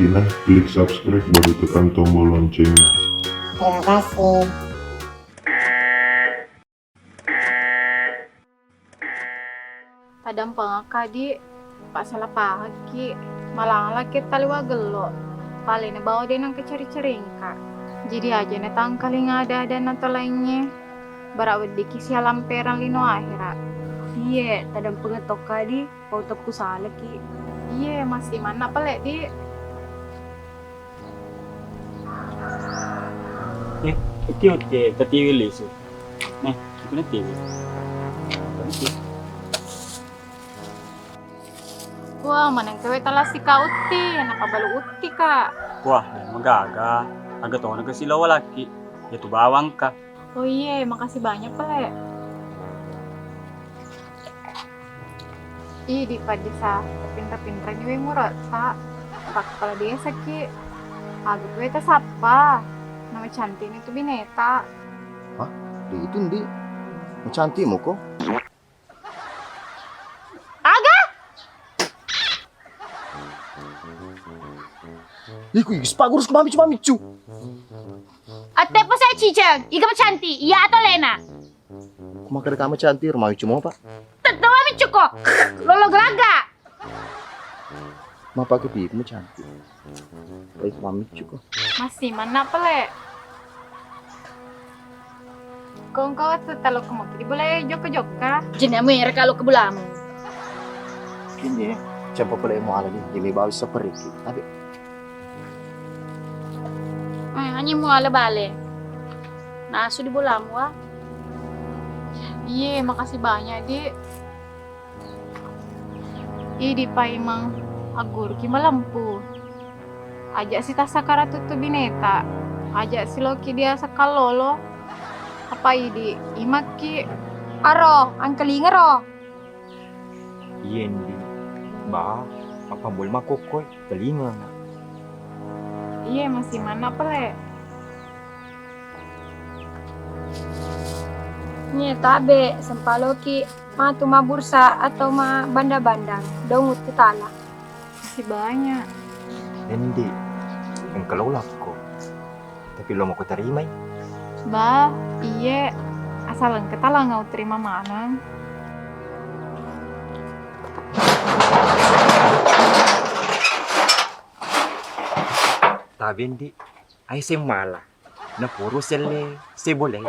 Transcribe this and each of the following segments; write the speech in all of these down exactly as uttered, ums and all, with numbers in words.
Klik subscribe baru tekan tombol loncengnya. Terima kasih. Tadampengekka, Di. Pasalapahekki. Malang lakki taliwa gello. Palena bawa de nangka cari-caringka. Jadi aja na tangkalinga ada-ada na to laingnge. Bara weddikki sialamperang lino ahera. Iye, tadampengeng tokka, Di. Pau teppu salaki. Iye, masih manna pale, Di. Eh, uti uti tatiwi lisu. Nah, itu nanti. Wah, maneng kewe talasi ka uti, napa balu uti ka. Wah, magaga. Aga tona ke silawa laki. Ya tu bawang ka. Oh iye, makasih banyak pale. Ih, di Padesa, pinra-pinra ni we murasa. Apa kepala desa ki. Aga we tasappa. Nama cantik ni tu bineta. Hah? Di itu ndi? Macantik muko? Aga? Iku, iku, sipa gurus ku mamicu, mamicu. Atte pa saya ciceng, iga macanti, iya atau lena? Ku makkeda kama cantik, rumah micu mau, Pak. Tetto mamicu ko. Lolo gelaga. Mapa ke piku macanti. Baik mamicu ko. Masih mana pale? Kongko tu talo kemo di bola jokka-jokka. Jenamu era kalau ke bolamu. Kini, coba pale mau ala ni, ini bawa seperiki. Tapi Eh, hanya muala bale. Nasu di bolamu, ah. Iye, makasih banyak, Di. Idi paimeng, agguruki malempu. Aja si tassakara tuttu bineta. Aja si loki dia sakallolo. Apa idi, imakki. Aro, angkelingero. Iye ndi, ba, mappamboli makkokkoi, telinga. Iye, masih mana pale? Nye tabe, sempaloki matu mabursa atau ma banda-bandang, dong utti tala. Masih banyak. Endi, engka lo ulakko. Tapi lo mako tarimai? Ba, iye, asal engka talangau terima maneng. Tabe ndi, ai semmala. Napuru selle sebolai.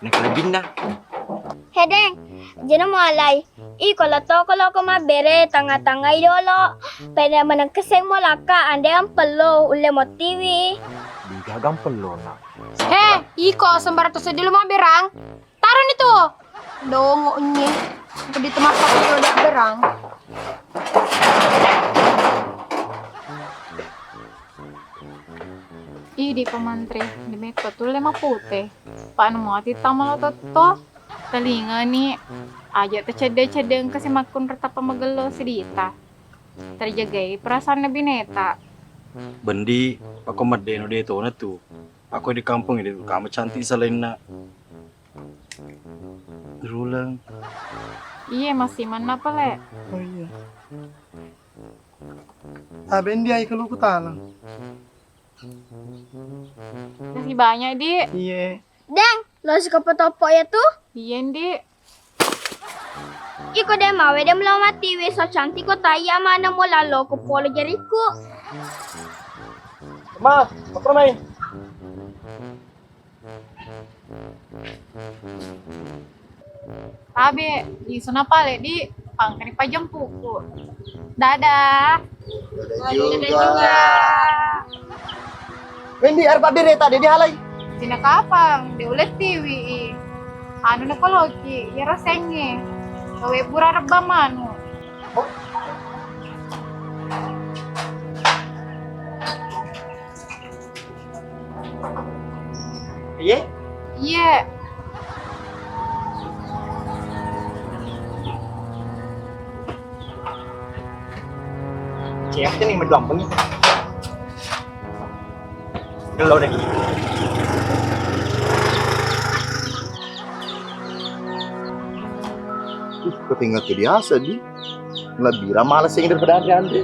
Nakalebbinna. Hedeng, jena mualai. Iko letoko loko mabbere tangnga-tangngai dolo. Pede menengkeseng molakka ande ampello ulle mottiwi. Digaga ampello na. He, iko sembarang to seddi lo mabberang. Taroni tu. Dongo nye. Peddi tempat lo berang. Idi pamantri, di mekko tulle mapute. Panu muati tama lo totto. Telingani, aja tacedde-cedde engka si makkunra tappa magello sidita. Terjagai perasaanna bineta. Bendi, pako maddeno de tona tu. Pako di kampung ini kama cantik selainna. Ruleng. Iye, masih manna pale? Oh iya. Tabe ndi ai kaluku tala. Masih banyak, Di. Iye. Deng, lo si kapatoppo ya tu? Iye, Ndi. Iko de mawe de melo mati we so cantik ko taya mana mo lalo ko polo jariku. Ma, apa mai? Tabe, isuna pale di pangkani pajempuku. Dadah. Dadah juga. Wendi, air pabere tadi dihalai. Cina kapang, de ulle tiwi i. Anu na koloki, iyaro sengnge. Gawe bura rebba manu. Iye? Iye. Cewek ini medompengi. Gelo deh. Ih, ketinggal ke biasa di. Lebih ramah sing daripada Andre Andre.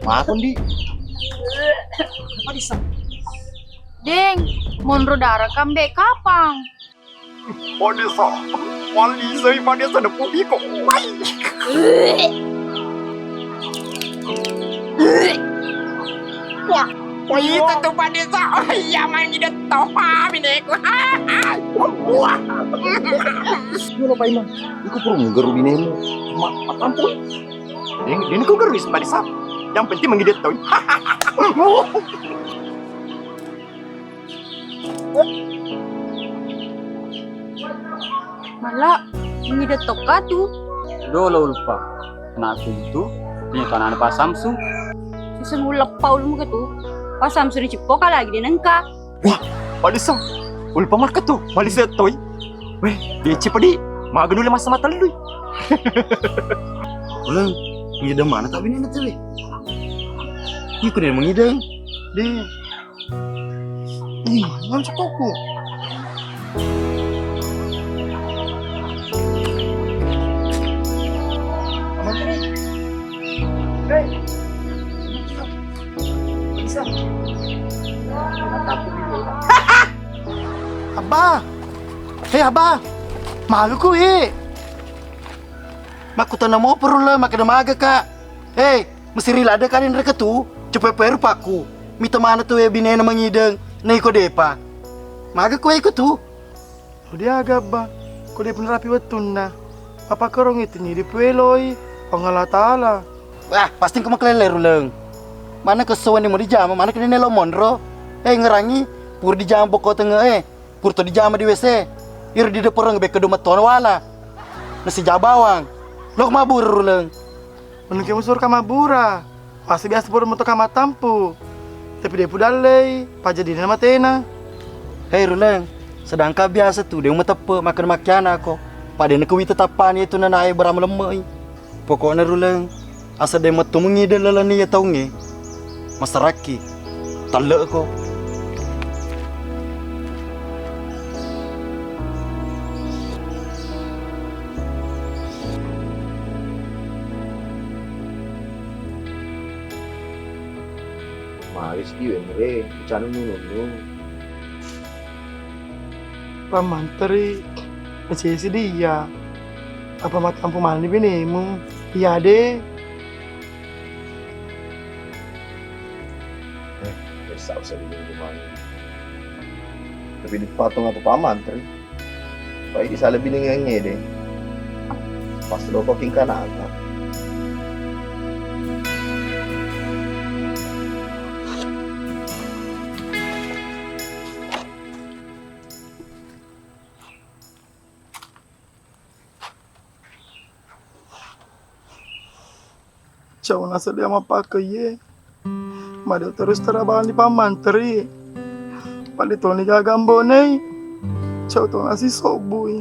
Makon di. Apa disa? Deng, monro dara kambe kapang. Padesa, malisai padesa, nepu iko. Wai. Wah, wah, itu tuh padesa. Oh iya, mangi detto. Ah, bineku. Wah. Dulu Pak Imam, iku purung geru binemu. Ma, matampu. Ini, ini ku geru is padesa. Yang penting mangi detto. Mala, mangide tokka tu. Dolo Ulpa, anakku itu punya tanah Pak Samsu. Siseng uleppa ulmu ke tu. Pak Samsu dicippoka lagi dia nengka. Wah, Pak Desa, Ulpa marka tu, malisai toi. Weh, dia cepedi, maga nule masa mata lui. Uleng, mangide mana tapi ini tuh. Iku dia mangide. Deh. Ih, langsung koko. Aman, Rey. Rey. Bisa. Abba. Hei, Abba. Malu ku, eh. Makkutana mopo ro le, makkeda magaka. Hei, mesti ri ladde kalian rekatu, cepepe rupaku. Mita mana tu e binena mangideng, na iko depa. Maga koe iko tu? Udi aga, Abba? Ko depa narapi wettunna. Apa korong itu ni dipueloi Puang Allah Taala. Wah, pasti engka makalele ruleng. Mana kesso wenni mo dijama, mana kedene lo monro. Eh, ngerangi, pur dijama boko tenge, eh. Purto dijama di W C, iro di deporeng bekke do mettono wala. Nasi ja bawang. Lok mabura ruleng. Menungke musur ka mabura. Masa biasa pura meto ka matampu. Tapi de pudallei, pajadina matena. Hei ruleng, sedangkan biasa tu de mateppe makan makiana ko. Pada ne kuwita tappani itu nanae berama lemmei. Pokokna ruleng, asa de metto mengideng lalenna iya taungnge. Masarakki, talle'ko. Maris ki wenre, canu nunu. Pammanteri, masesi dia. Apa matampu mani binemu? Iya de. Eh, besar usah bingung mani. Tapi dipatung apa pammanteri? Pai di sala bingung yang ngede. Pas lo kok kingkanaka. Cau naseng de mappakaiye. Made terus terabang di pammanteri. Pale toni gaga mbonei. Cau to nasi sobbui.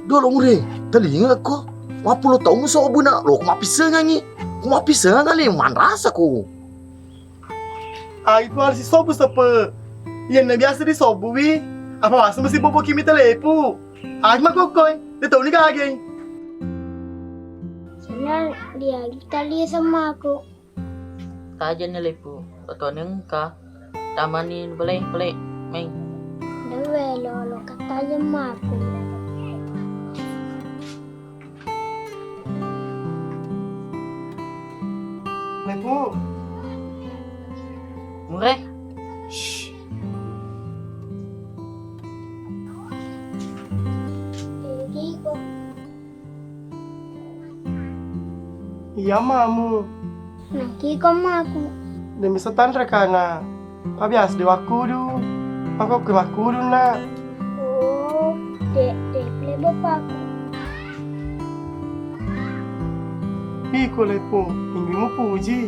Dolo mure, telinga ko. Wappulo taung sobbuna, lo ko mappissengangi. Ko mappissengang ale manrasa ko. Ai tu harus disobu sepe. Iyanna biasa disobu wi. Apa masa mesti bobo kimi telepu? Ai makokoi, de toni gagei. Sana diagi tali semaku. Tajenni lepu, totoni engka. Tamani bele-bele, meng. Dewe lolo katajen maku. Lepu. Mure. Shh. Iya mamu. Nakiko maku. Demi setan rekana. Pabiasa de wakkudu. Makokki makkudu na. Oh, de, de pale bapakku. Iko lepo, inggi mupuji.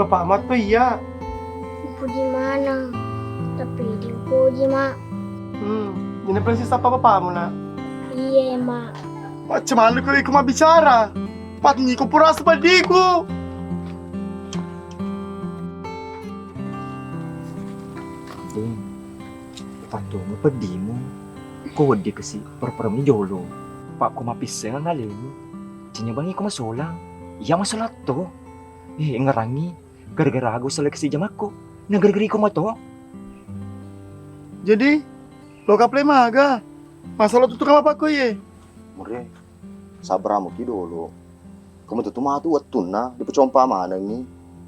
Bapak matto iya. Mupuji mana? Tapi dipuji ma. Hmm, dina pale sisappa bapamu na. Iye ma. Macam mana ko iko mabbicara? Patni ko pura sepediku. Deng, pattonga peddimu. Ko weddi kasi, perpermi jolo. Pak ko mapisseng alemu. Cenyabangi ko masolang. Iya masolatto. Eh, engngerangngi, gara-gara aga useleksi jamakku. Na gara-gara iko mato. Jadi, lo kaple maga? Masalah tutu kamapakko iye? Mure, sabra muki dolo. Kamu tutu matu wettunna dipacompa manengngi.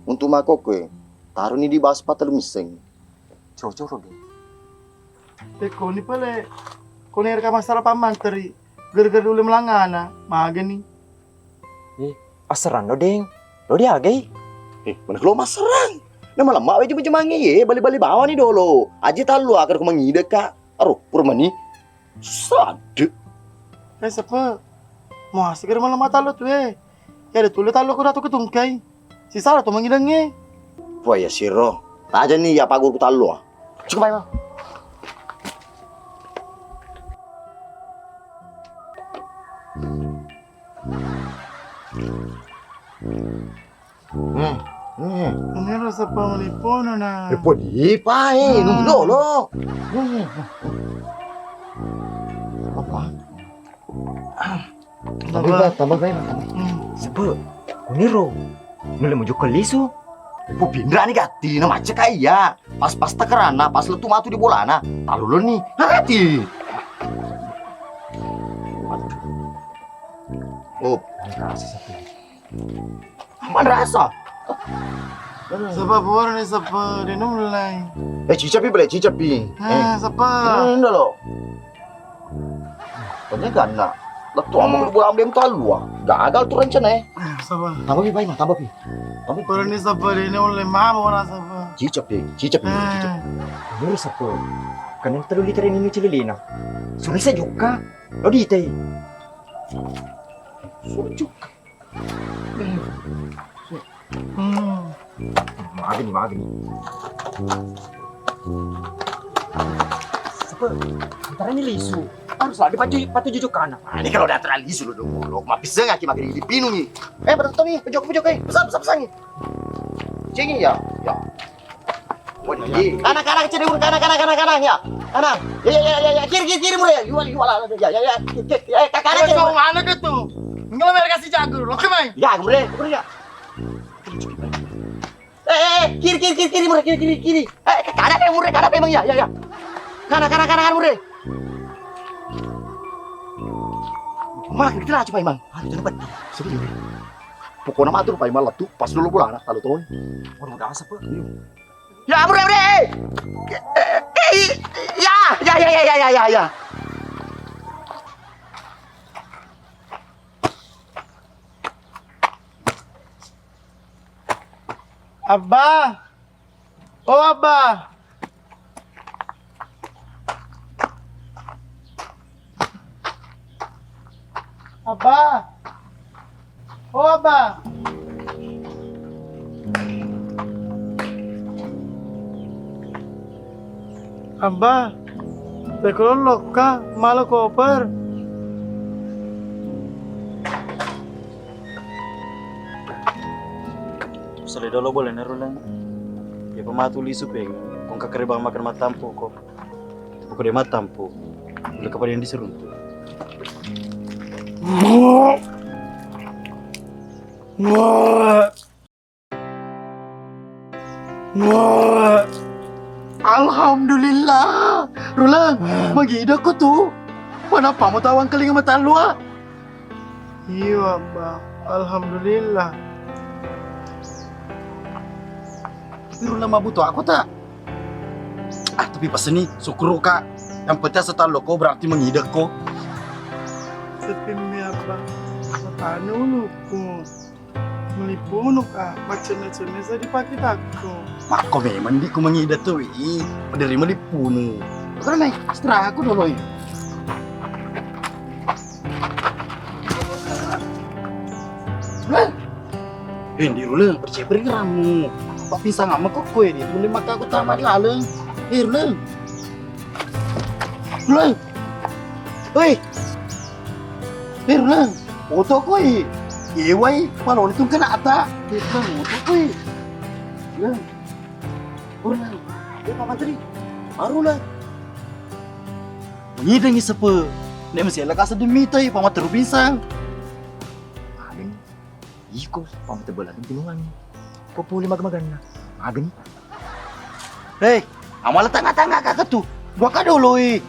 Untuk makokkoe, taroni di bas patellu misseng. Cocoro ge. Tekkoni pale, kone reka masalah pammanteri, gara-gara dulu melangana, magani. Eh, asseranno, Deng. Lo diagai? Eh, mana lo masserang? Nama lemak weju bejemangi ye, bali-bali bawani dolo. Aji tallu akar ku mangideka. Aro, purmani. Sadde. Eh, sepe. Muasegara malemma tallo tu, eh. Ya ada tulle tallo ku datu ketungkai. Sisala tu mangidengnge. Wah, ya siro. Tajani ya pagur ku tallo, ah. Cukup aja, Bang. Hmm. Hmm. Ini rasa pamalipono na. Eh, podi pa, eh, nung dolo. Hmm. Apa? Tambah, tambah, tambah. Hmm. Sepe, kuniro. Mele mujukka lisu. Pu pinrani gatti, na macca kaiya. Pas, pas takarana, pas lettu matu di bolana. Taluloni. Ngerti? Oh, rasa sepe. Aman rasa. Sapa pura ni sapa di nulai. Eh, cicapi bele, cicapi. Ah, eh. Sapa? Hmm, dolo. Pokoknya ganda. Lettu amang bola ambil tallu, ah. Gagal tu rencana, eh. Ah, sapa? Tambah pi, Pak Imam, tambah pi. Tambah pi. Pura ni sapa di nulai mama ora sapa. Cicapi, cicapi, cicapi. Menurut sapa? Kan yang terlalu diterima ini cililina. Sudah saya juga. Lo di teh. Sudah juga. Hmm. Magani, magani. Apa? Antara ni lisu. Harus lagi patu, patu jujuk kanan. Ah, ini kalau udah terlalu lisu lo dong, lo mapiseng aki magani dipinungi. Eh, betul nih, pejok, pejok, eh, pesan, pesan, pesan. Cengin ya, ya. Waduh, iya. Kanan, kanan, cedek, kanan, kanan, kanan, kanan, ya. Kanan. Ya, ya, ya, ya, ya. Kiri, kiri, kiri, mure. Yual, yual, ya, ya, ya. Kiri, kiri, ya, kanan, cedek, mure. Mana ke tuh? Enggak, mereka si jago. Lo kemai? Ya, mure, mure, ya. Eh, eh, eh, kiri, kiri, kiri, kiri, mure, kiri, kiri, kiri. Eh, kanan, eh, mure, kanan, emang, ya, ya, ya. Kanan, kanan, kanan, kanan, mure. Mana kita coba, Imang? Ah, itu tempat. Sebentar. Pokoknya matu, Pak Imang, lettu, pas dulu bolana, lalu tuh. Waduh, udah asap, Pak. Ya, mure, mure. Eh, eh, ya, ya, ya. Abba. Oh, Abba. Abba. Oh, Abba. Abba, pekolollokka, malo koper. Sale dolo boleh neruleng. Ya pematu lisu peng, kong kakere bang makan matampu ko. Pokok de matampu. Udah kepada yang diseruntuk. Alhamdulillah, Ruleng, magidakko tu. Manappa mo tawang kelinga matallu, ah? Iyo, Abba. Alhamdulillah. Tapi Ruleng mabuto aku tak? Ah, tapi paseni, syukur, Kak. Yang penting asa tallo ko berarti mengidakko. Setimmi, Abba. Matane uluku. Melipuno ka, macenna-cenna sa dipakitakko. Makko memang di ku mangida tu, wi. Maderi melipuno. Karena naik setelah aku dulu, ya. Ruleng. Eh, di Ruleng, percaya pering ramu. Pak pisang ama kok kue di, mulai maka aku tamat laleng. Eh, Ruleng. Ruleng. Hei. Eh, Ruleng. Oto koi. Iye wai, maloni tungkena ata. Eh, Ruleng, oto koi. Ruleng. Ruleng. Eh, Pak Mantri. Baru lah. Ngidengi sepe. Nek masih laka sedemitai, Pak Mantri pisang. Paling iko, Pak Mantri bola di gunungan. Ko pole maga-maganna. Magani. Hei, amala tanga-tanga kaka tu. Dua kadoloi.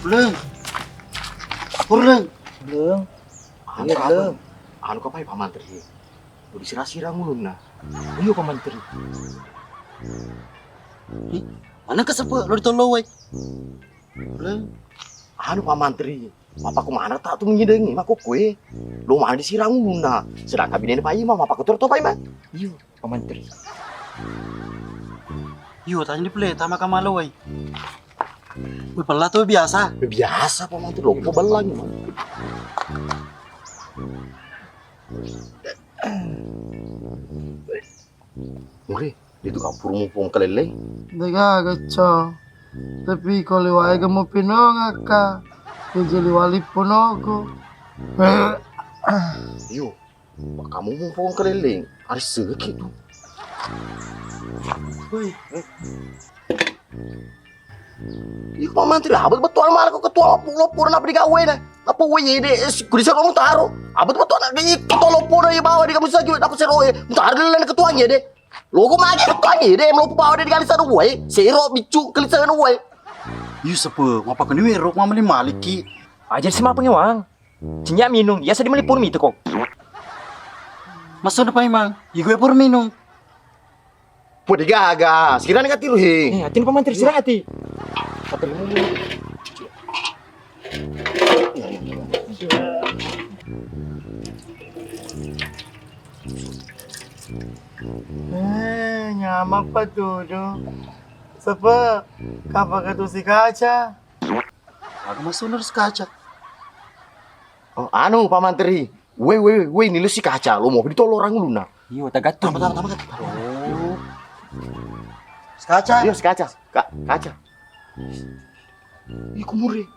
Leng. Purleng. Leng. Anu Iya, apa? Leng. Anu kapai Pak Mantri? Udah sira-sira ngulunna. Iya Pak Mantri. Ih, mana kesepe lo ditolowai? Leng. Anu Pak Mantri. Mappaku maneng ta tu menyidengi makkokkoe. Lo maneng disirang ulunna. Sedangkan binene Pak Imam mappaku toro to Pak Imam. Iyo, Pak Mantri. Iyo, tanya di pele tama kamalo wai. Wih, pella tu biasa. Biasa Pak Mantri, loppo bellang, Imam. Mure, itu kapur mumpung keleleng. Dega gaco. Tapi ko liwae gemu pinongakka. Jadi wali ponoko. Iyo, kamu mumpung keleleng. Ada seki tu. Woi, Iko mantri abet betul malah ko ketua loppo-loppo na apa digawe na. Apa wae de kudisa kamu taro. Abet betul na di ketua loppo na bawa di kamu sagi apa seroe. Mutaro dulu na ketua de. Loko magi ketua de loppo bawa de digali saro wae. Sero bicu kelisa wae. Yu sepe, mapakani wero mamali maliki. Aja si mapengewang. Cinya minung, iya sedih melipun mitu ko. Masuk apa emang? Igue pur minung. Pudi gaga, sekiranya katiru he. Eh, atin pamantir sirati. Eh, nyamang pa tudu. Sepe, kapang katusi kaca? Aga masuk harus kaca. Oh, anu Pak Mantri. Woi, woi, woi, nilu si kaca, lo mau ditolorang uluna. Iyo, tagattu. Tama, tama, tama, tama. Oh. Kaca. Iyo, si kaca. Ka kaca. Iku mure.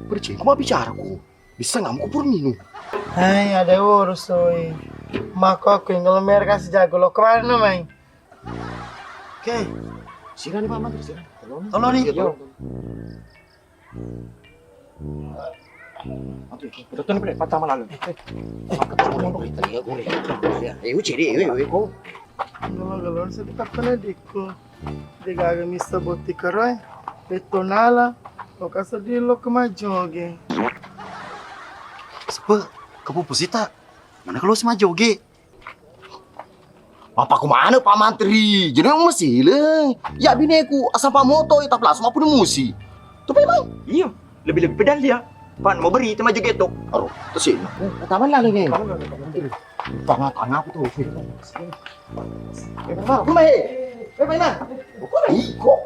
Percaya ku mau bicara ku. Bisa nggak mau ku pur minum. Hai, ada urus oi. Mako aku yang ngelemar kasih jago lo kemana mai? Oke. Sirani Pak Mantri, sirani. Tolong. Tolong nih. Iya, tolong. Oke, oke. Betul nih, Bre. Patah malah lu. Eh, eh. Ayo, ciri, ayo, ayo. Gelo-gelo sedih tak pernah diko. Degaga misa boti karoe. Betonala. Lo kasa di lo kemajoge. Sepe, kepupu sita. Mana kalau si majoge? Apa ku mana Pak Mantri? Jadi mesi le. Ya bineku asal Pak Moto, tapi langsung apa musi. Tuh memang. Iya, lebih-lebih pedal dia. Pan mau beri itu maju getok. Aduh, terus ini. Taman lalu nih. Tengah-tengah aku tuh. Eh, Pak, aku main. Eh, main lah. Aku main kok.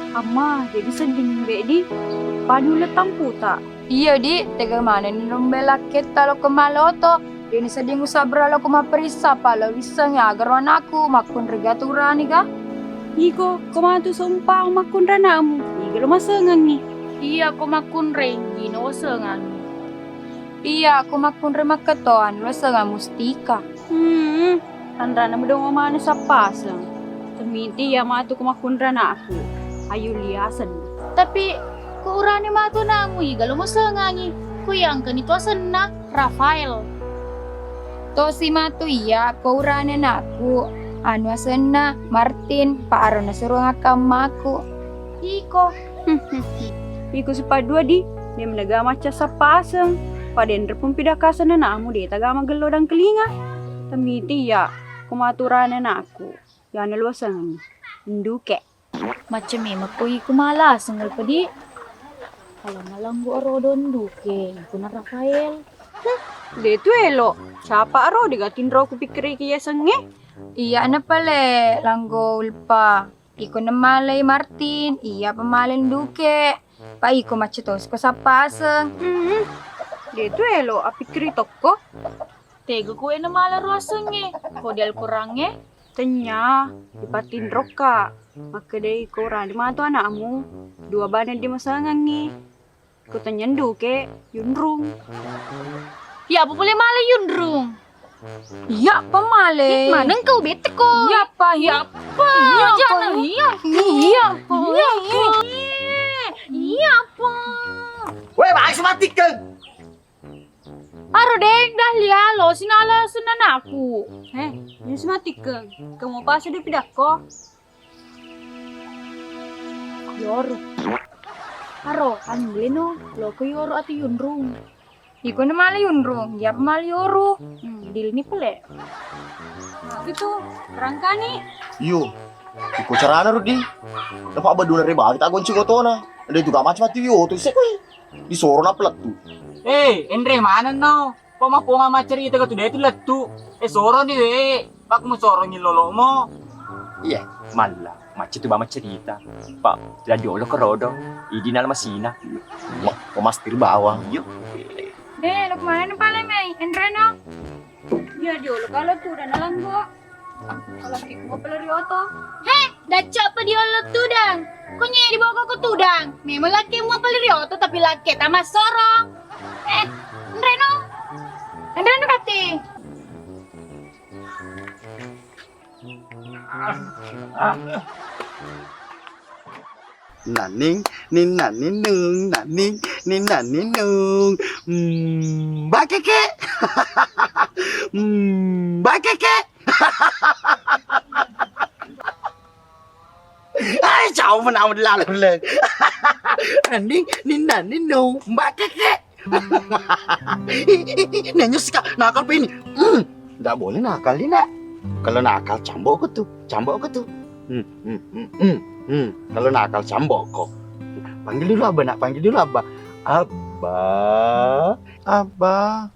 Amma, jadi sedding be di panu le tamputa. Iya di, tega manenni nombela ketta lo kemaloto. Deni sedding usabra lo ko mapperissa, pala wissengngi aga ro anakku, makkunrai ga tu urani ga? Iko, ko matu seumpang makkunrai anakmu, iga lo masengengngi? Iya, ko makkunrai, gino wasengangngi. Iya, ko makkunrai makketoan, lo wasengang mustika. Hmm, anrana medongo maneng sappaseng. Temiti iya matu ko makkunrai anakku, ayu liaseng. Tapi, ko urani matu anakmu, iga lo masengangngi, ko iya engkani tu asenna. Rafael. Tosi matu iya ko urane anakku, anu asenna Martin, pa aro nasuruang akka ammaku. Iko. Iko sipaddua di, de menega macca sappa aseng. Pada enre pun pidakaseng anakmu de taga magello dangkelinga. Temiti iya, ko matu urane anakku, yana luasengangngi. Nduke. Macca memekko iko malaseng, Alpa, di. Kalau nalanggu aro donduke, iko na Rafael. Hmm, de tu elo. Siapa aro de gatinro ku pikkiriki yasengnge? Iya na pale langgo Ulpa. Iko nemalai Martin, iya pemalai Nduke. Pa iko macca tosi ko sappa aseng. Hmm, de tu elo apikkiri tokko. Tega ku ena mala ruasengnge, ko di Al-Qurangnge? Tennya, ipattinrokka. Makkedai ko urane matu anakmu, dua bana dimasengangngi. Ko tennya Nduke, Yunrung. Iya, apa pole mala Yunrung? Iya apa male? Maneng kau bete ko. Iya apa? Iya apa? Iya apa? Iya. Iya apa? Iya apa? Weh, baik sematikan. Aro deng dah lialo sinala senanaku. Eh, ini sematikan. Kamu apa sudah pidakko? Yoru. Aro, anu leno, loko yoru atu yunrung. Iko na mala yunrung, iya mala yoru. Hmm, dil ni pole. Itu, rangkani. Iyo. Iko carana Rudi. Dapat baduna re bagi tak gonci kotona. Ada juga macam mati yo tu sekoi. Disoro na pelettu. Eh, Enre mana no? Poma-poma maccarita ko tu de tu lettu. Eh, soroni we. Pak mu sorongi lolomo. Iya, malla. Macca tu ba maccarita. Pak, la jolo kerodo. Idi nala masina. Ma, pemastir bawang. Iyo. De, lo kemana pale mai? Enre no. Iya jolo kalau tu dan langgo. Kalau kikmu pale rioto. He, dacca apa di Allah tudang? Ko nyedi boko ko tudang. Memang laki mu pale rioto tapi laki tamat sorong. Eh, Enre no. Enre no kati. Naning, nin naning nung, naning, nin naning nung. Hmm, Mbak Keke. Hmm, Mbak Keke. Ai, cau menang lalu le. Naning, nin naning nung, Mbak Keke. Nenyus ka nakal pe ini. Hmm. Ndak boleh nakal ini, Nak. Kalau nakal cambok ko tu, cambok ko tu. Hmm, hmm, hmm, hmm, hmm. Kalau nakal cambok ko. Panggil dulu Abah, Nak, panggil dulu Abah. Abah, Abah.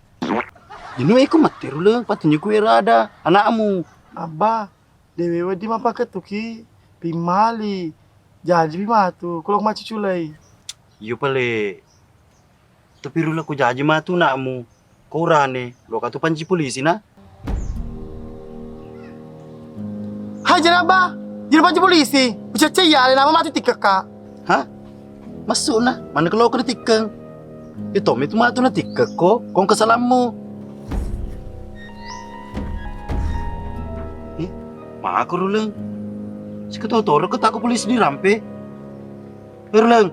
Ini aku mati rule, patunjuk ku era ada anakmu. Abah, dewe wedi mapakettuki, pimali. Jaji pi matu, kalau maccu culai. Iyo pale. Tapi rula ko jaji matu nakmu. Ko urane, loka tu panci polisi na. Hai, jana ba, jana panci polisi. Ucacca iya, le nama matu tikkekka. Hah? Maksudna, mana ke loka tikkeng? Itu mi tu matu na tikkekko, kong kesalammu. Eh, mako ruleng. Siketo toro ke tako polisi dirampe. Ruleng.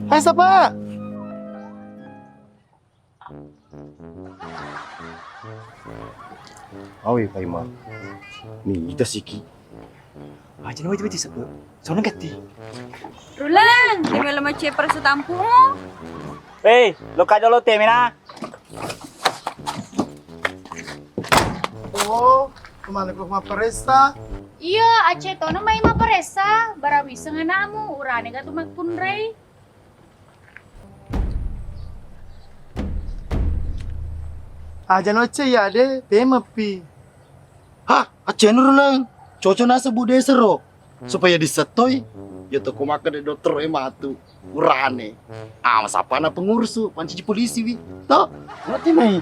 Hai, sapa? Awe, Paima. Mita siki. Aja na wajib wajib sebut. Sono gatti. Ruleng, di melo macet persu tampumu. Hei, lo kajolo temina. Oh, kemana kau maparessa? Iya, Aceh tono mai maparessa. Barawiseng anakmu, urane gatu makkunrai. Aja nocce iya de, pemeppi. Hah, Aceh Nuruleng. Cocok nasa bu desa ro. Supaya disettoi, ya toko makkeda dokter e matu. Urane. Ah, masapana pengurusu, panci polisi wi. To, ngerti mai.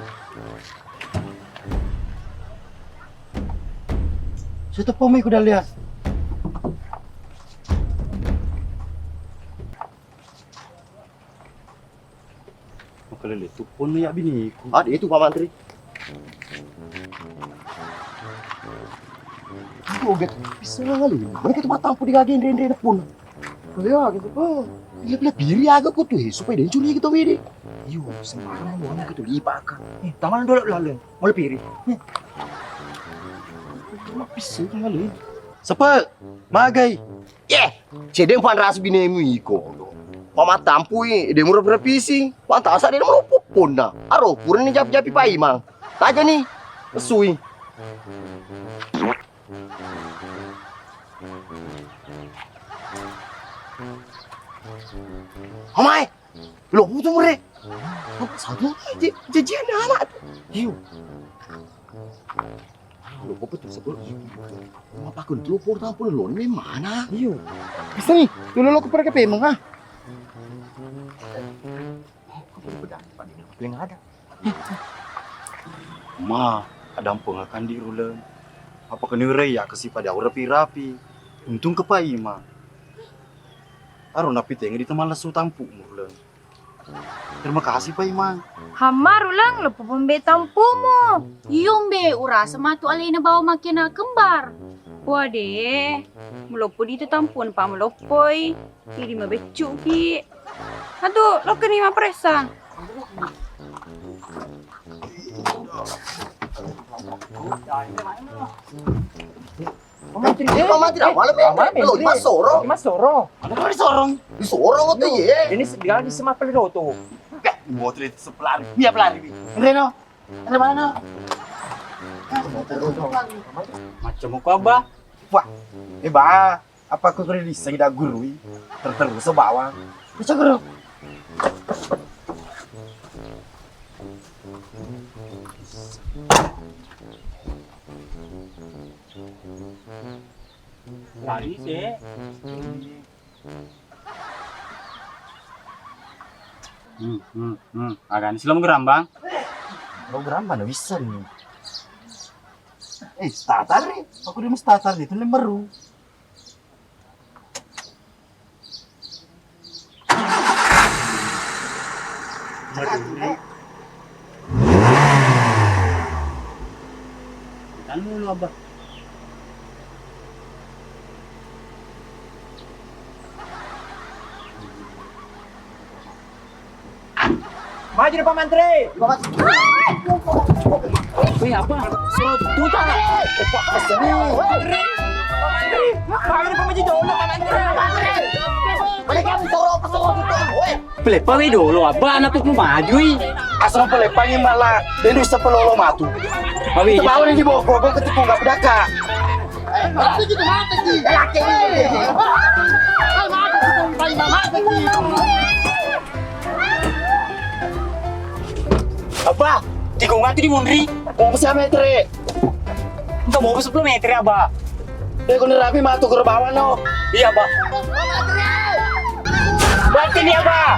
Sudah teppo mai kuda lihat. Makalele tu ponna ya biniku. Ah, itu Pak Mantri. Aku oget bisa lalu. Mereka tu matampu di kaki ndre-ndre pun. Ya gitu po. Iya pila piri aga ku tu, eh, supaya dia curi gitu wede. Iyo, sembarang mau gitu lipa ka. Eh, taman dulu lalu. Mau piri. Eh. Cuma bisa lalu. Sepe, magai. Yeh, cedeng panrasa binemu iko. Pamattampui, de mura berpisi. Pantasa de mura ponna. Aro, purani japi-japi paimang. Taja ni, sui. Omae, lo putu mure. Satu, je-, jajian anak. Iyo. Lo kok betul sebelum itu. Apa kuntu por tampun lo ini mana? Iyo. Bisa nih, dulu lo keperke pemeng ah. Kamu udah paling ada. Ma, adampengakandi Ruleng. Apa kenirai ya kesi pada aura rapi-rapi. Untung kepaima. Aro napitenge di teman lesu tampu Ruleng. Terima kasih, Pak Imang. Hammaru, Leng, loppo pembe tampumu. Iyombe, urasa matu alena bawa makena kembar. Wah, de, meloppo di tu tampun, Pak, meloppoi. Jadi mabeccu ki. Aduh, lo keni mapressa. Pak Mantri, eh, Pak Mantri, eh, awal, eh, awal, eh, lo, eh, masoro. Masoro. Ada apa disorong? Disorong, oke, iya. Ini dia di semapel do tu. Enggak, motor itu sepelari. Dia pelari, Bi. Reno, dari mana? Macam muka, Abah. Wah, eh, Bah. Apa aku kena listrik dah guru, i? Terus bawang. Bisa guru. Lari sih. Hmm, hmm, hmm. Agak ini sih lo mau gerambang? Lo gerambang, bisa nih. Eh, starter nih. Aku dia mau starter nih, itu nomor baru. Kan dulu, Abah. Maju, Pak Mantri. Wih, apa? Suruh tuta. Pak Mantri. Pak Mantri. Pak Mantri, Pak Mantri. Balik kamu, suruh, suruh tuta. Weh. Pelepa we dolo, Abah, anak tuh maju, i. Asal pelepa ini malah, dan bisa pelolo matu. Bawi. Itu bawa di bawah, gua ketikung, nggak pedaka. Apa? Tikungan tu di munri. Mau siapa meter? Enggak mau sepuluh meter, Abah. Eh, kau nerapi matu ke bawah, no. Iya, Abah. Bantu nih, Abah.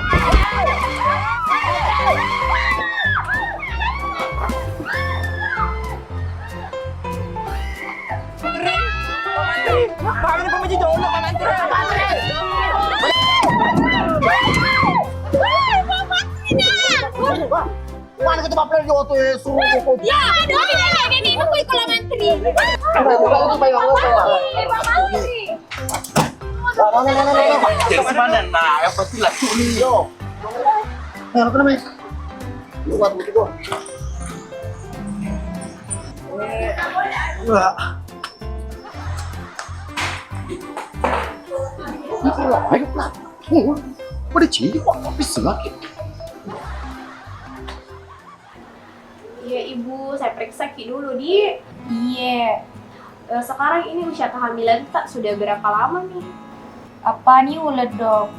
Mana kita baper di oto, eh, suruh. Ya, aduh, ini, ini, ini, ini, aku ikut Pak Mantri. Bapak Mantri. Dari mana? Nah, yang pasti lah, tuh, nih. Yo. Nah, apa namanya? Lu buat butuh gua. Wah. Ayo, lah. Oh, pada cili kok, tapi sengak ya. Iya, Ibu, saya periksa ki dulu, Di. Iya. Eh, sekarang ini usia kehamilan tak sudah berapa lama nih? Apa nih ulet, Dok?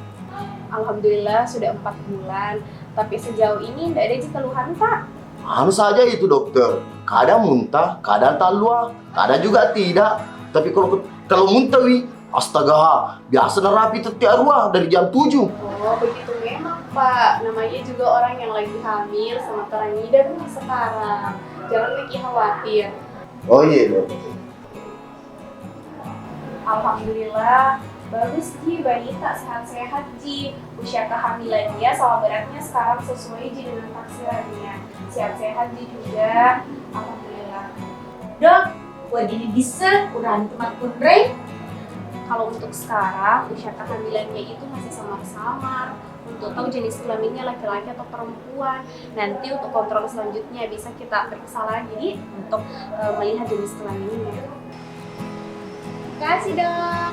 Alhamdulillah sudah empat bulan, tapi sejauh ini ndak ada ji keluhan, Pak. Anu saja itu, Dokter. Kadang muntah, kadang talua, kadang juga tidak. Tapi kalau, kalau muntah, wi, astaga, biasa narapi tette arua dari jam tujuh. Oh, begitu memang, Pak. Namanya juga orang yang lagi hamil, sementara ngidam nih sekarang. Jangan bikin khawatir. Oh iya, Dokter. Alhamdulillah, bagus ji, balita sehat-sehat ji. Usia kehamilannya sama beratnya sekarang sesuai ji dengan taksirannya. Sehat-sehat ji juga, alhamdulillah. Dok, wedding dibissa, udah antu makkunrai? Kalau untuk sekarang, usia kehamilannya itu masih samar-samar. Untuk tahu jenis kelaminnya laki-laki atau perempuan. Nanti untuk kontrol selanjutnya bisa kita periksa lagi untuk, eh, melihat jenis kelaminnya. Kasih, Dok.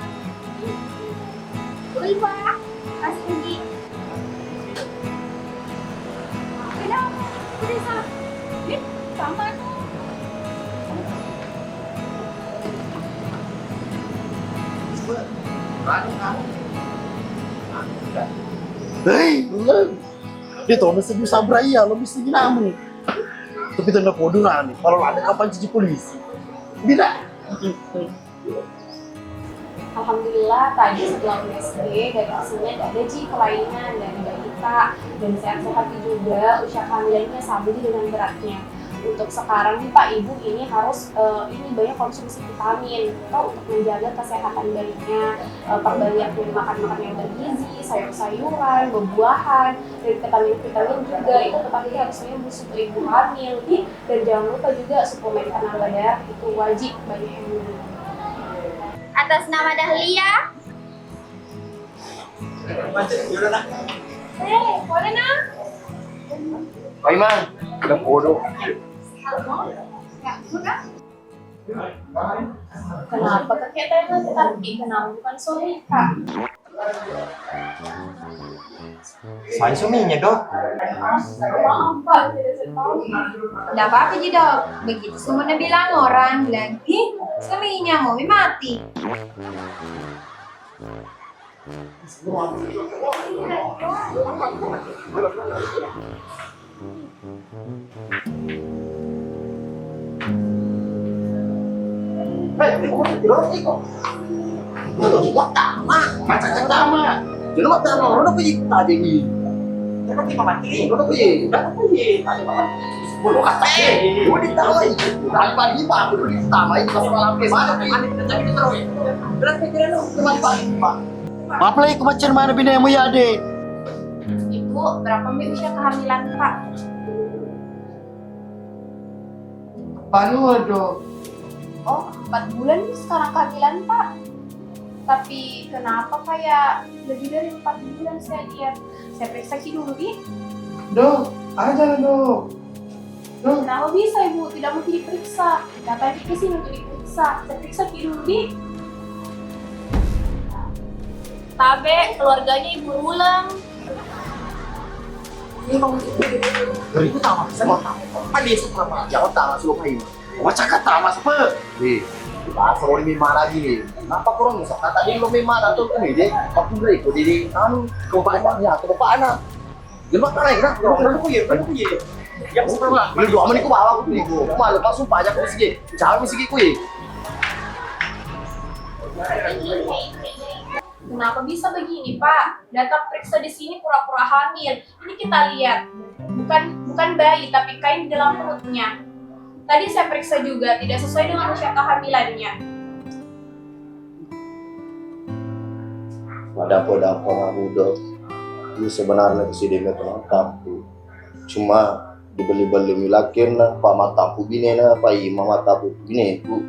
Ui, Pak. Kasih, Ugi. Kenapa? Udah salah. Nih, sama tuh. Hei, dia tahu nasib sabra iya, lo mesti ginamu. Tapi tanda podo nani, kalau ada kapan cici polisi. Tidak. Alhamdulillah, tadi setelah U S G, dari hasilnya tidak ada ji kelainan dari balita dan sehat-sehat juga, usia kehamilannya sama ji dengan beratnya. Untuk sekarang nih Pak, Ibu ini harus, eh, ini banyak konsumsi vitamin, toh, untuk menjaga kesehatan bayinya, eh, perbanyak makan-makan yang bergizi, sayur-sayuran, buah-buahan, dan vitamin-vitamin juga itu tetap harusnya Bu, untuk ibu hamil nih. Dan jangan lupa juga suplemen penambah darah itu wajib banyak yang minum. Atas nama Dahlia. Eh, boleh, Nak? Oi, Mang. Udah bodoh. Kenapa kakek tanya nanti tapi kenapa bukan suami, Kak? Saya suaminya, Dok. Maaf, Pak, tidak saya tahu. Tidak apa-apa ji, Dok. Begitu semua bilang orang, bilang, "Ih, suaminya mau mati." Eh, iko, iko, iko. Iko, iko, tama. Macam tama. Jadi, mau tama, orang apa ikut aja ini? Tapi mati. Orang apa ini? Tapi mati. Bolo kata, eh, gua ditamai. Tanpa lima, aku dulu ditamai, pas malam ke mana, Pi? Berarti kira lu cuma lima. Maaf lah, aku macam mana bini yang mau ya, Dek? Ibu, berapa mi usia kehamilan, Pak? Baru, Dok. Oh, empat bulan sekarang kehamilan, Pak. Tapi kenapa kayak lebih dari empat bulan saya lihat? Saya periksa ki dulu, Bi. Dok, aja, Dok. Dok. Kenapa bisa Ibu tidak mau diperiksa? Datang ki ke sini untuk diperiksa. Saya periksa ki dulu, Bi. Tabe, keluarganya Ibu Ruleng. Ini mau. Dari itu tahu, saya mau tahu. Apa dia suka, Pak? Jawab, tahu, suruh Pak Ibu. Wacakka tama sepe. Eh, bahasa orang memang lagi nih. Kenapa kurang usah kata dia lo memang atau kan ini? Aku beri kok, jadi anu, coba aja, ya, coba anak. Dia makan lagi, nah. Kenapa ku ya? Kenapa ku ya? Yang sebelah. Lu dua menit ku bawa aku beli ku. Malu pas sumpah aja ku sih. Jangan sih ku ya. Kenapa bisa begini, Pak? Datang periksa di sini pura-pura hamil. Ini kita lihat, bukan, bukan bayi, tapi kain di dalam perutnya. Tadi saya periksa juga, tidak sesuai dengan usia kehamilannya. Pada poda aku, Dok. Ini sebenarnya kesideme penontonku. Cuma dibeli-beli mi lakkenna, pa mattampu binena, pa ima mattampu bineku.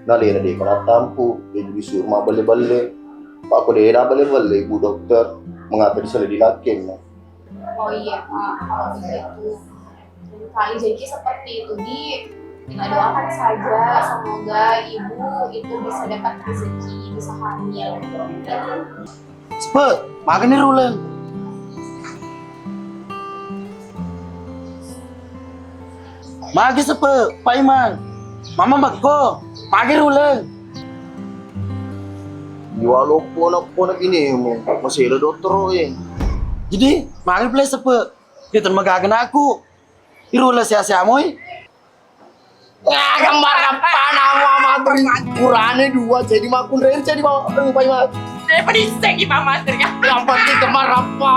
Na lena de' mattampu, jadi disuruh mabbelle-belle. Pa ko de' nabbelle-belle, Ibu Dokter, mengapa disalai di lakkenna? Oh iya, Pak, kalau begitu. Lain kali janji seperti itu, Di. Kita doakan saja, semoga Ibu itu bisa dapat rezeki, bisa hamil. Sepe, magani ruleng. Magi sepe, Pak Imang. Mama mekko, magi ruleng. Iwalo pona-pona binemu, masih ada dokter, eh. Jadi, magi pale sepe. Kita magaga naku. Iruleng sia-sia moi. Ya, gambar apa nama materi? Kurane dua, jadi makunre, jadi mau, aduh, Pak Iwan. Saya pediseng, Pak Master, ya. Yang penting gambar apa?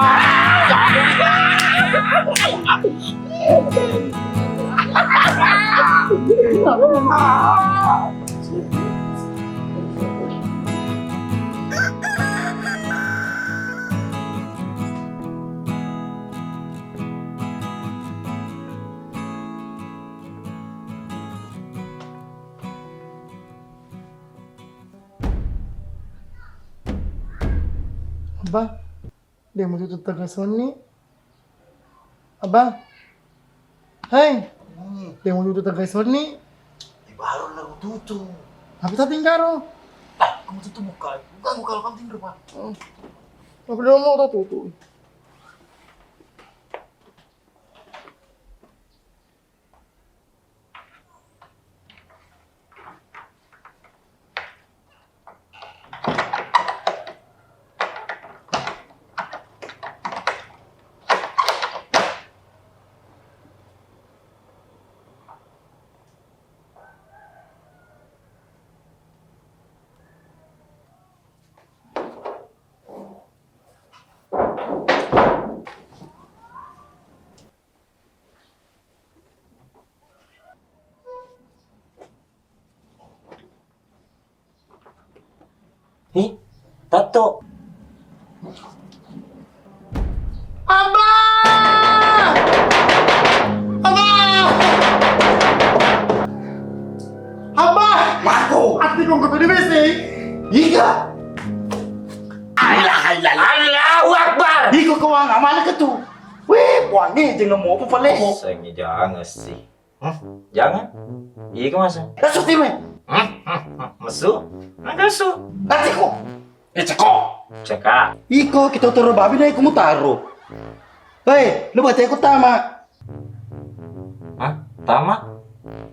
Abba, de' mututu tegasonni. Abba, hei, hmm. De' mututu tegasonni. Di baru na mututu. Tapi tadi enggak ro. Tak, kamu tutup buka. Buka, buka, kamu tidur, Pak. Hmm. Apa dia mau tutup? Tatto. Abah! Abah! Abah! Mako! Ati kong koto di besi. Iga. Allahu Akbar. Iko kawang, amana ketu. Weh, puangi, jangan mau apa pale. Sengi jangan sih. Hmm, jangan. Iya ke masa? Masuk tim, eh? Hmm, hmm, hmm. Mesu? Enggak su. Latihku. Eh, ceko. Ceka. Iko kita toro babi na iko mutaro. Hei, lu baca aku tama. Hah? Tama?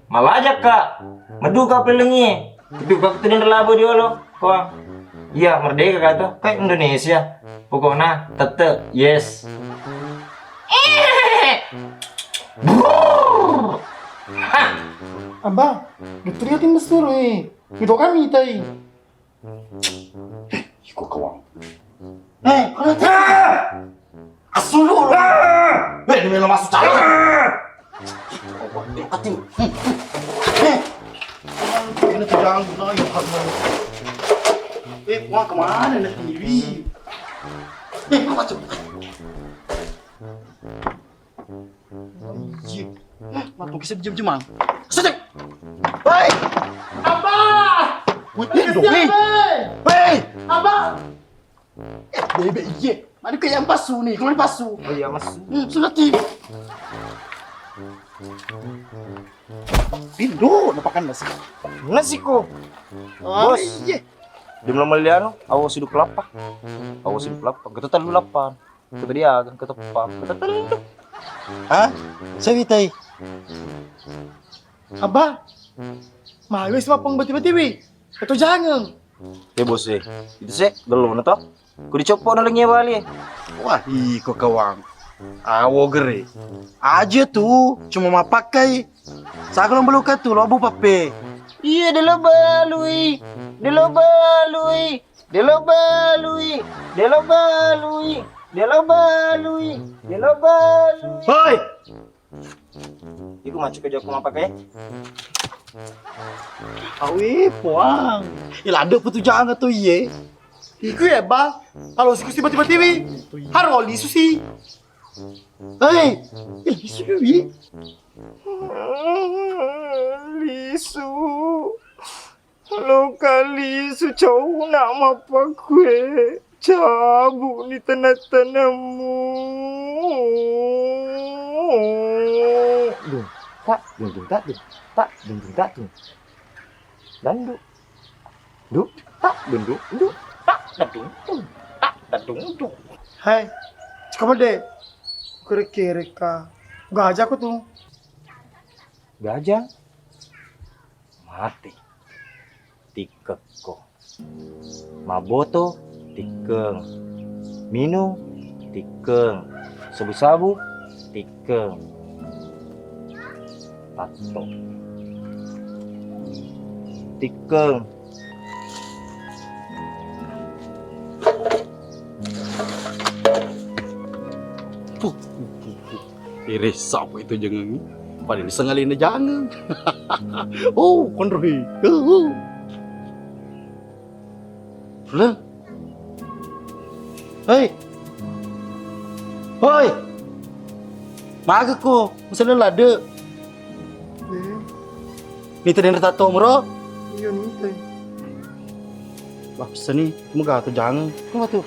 Malaja ka. Medu ka pelengi. Itu waktu dan labo di olo. Kok? Iya, merdeka ka to. Kayak Indonesia. Pokoknya tete, yes. Brrrr. Hah. Abang, betul ya tim besur, eh. Itu kami tai. Iko kawang. Eh, kalau tak. Asulu. Eh, ini melo masuk calon. Ati. Eh. Ini tuh ganggu, no, ya, Pak. Eh, wah, kemana nih, T V? Eh, apa tuh? Iya. Matu kisah jam-jam. Sedek. Hei! Abah! Wih, iya dong, wih. Hei! Abah! Eh, bebek, iya. Mana kayak yang pasu nih, kalau pasu. Oh iya, mas. Hmm, sudah ti. Indo, napakan nasi. Nasi ko. Oh, bos. Iya. Di malam meliano, awas hidup lapar. Awas hidup lapar. Kita telu lapar. Kata dia, kata pam, kata telu. Hah? Sawi tai. Abah, mawe si mapang bati-bati wi. Itu jangan. Eh, bos, eh. Itu sih, gelo na to. Ku dicopok na lengi bali. Wah, iko kawang. Awo gere. Aja tu, cuma mapakai. Sagalong beluka tu, lo bu pape. Iya, delo balui. Delo balui. Delo balui, delo balui, delo balui, delo balui. Hoi! Iku macam ke joko apa ke? Awi, puang. Ilado putu jangan tu iye. Iku ya, Bang. Kalau siku si bati-bati wi. Haro lisu si. Hei, ih, lisu wi. Lisu. Lokali sucauna mappakue, cabu'ni tana-tanammu. Dung, tak, dung, dung, tak, dung, tak, dung, dung, tak, dung. Dandu. Du, tak, dung, dung, du, tak, dadung, dung, tak, dadung, dung. Hai, cika mede. Kere-kere ka. Gajah ko tu. Gajah? Mati. Tikkekko. Mabboto, tikkeng. Minung, tikkeng. Sabu-sabu, tikkeng. Tatto. Tikkeng. Puh, puh, puh, puh. Ire, sapa itu jengengi? Pada ini sengalina jangeng. Oh, konrohi. Uh, uh. Lah. Hei. Hoi. Magako, misalnya lade. Eh. Nita denre tatto muro? Iya, nita. Wah, bisa nih, moga tuh jangan. Apa tuh?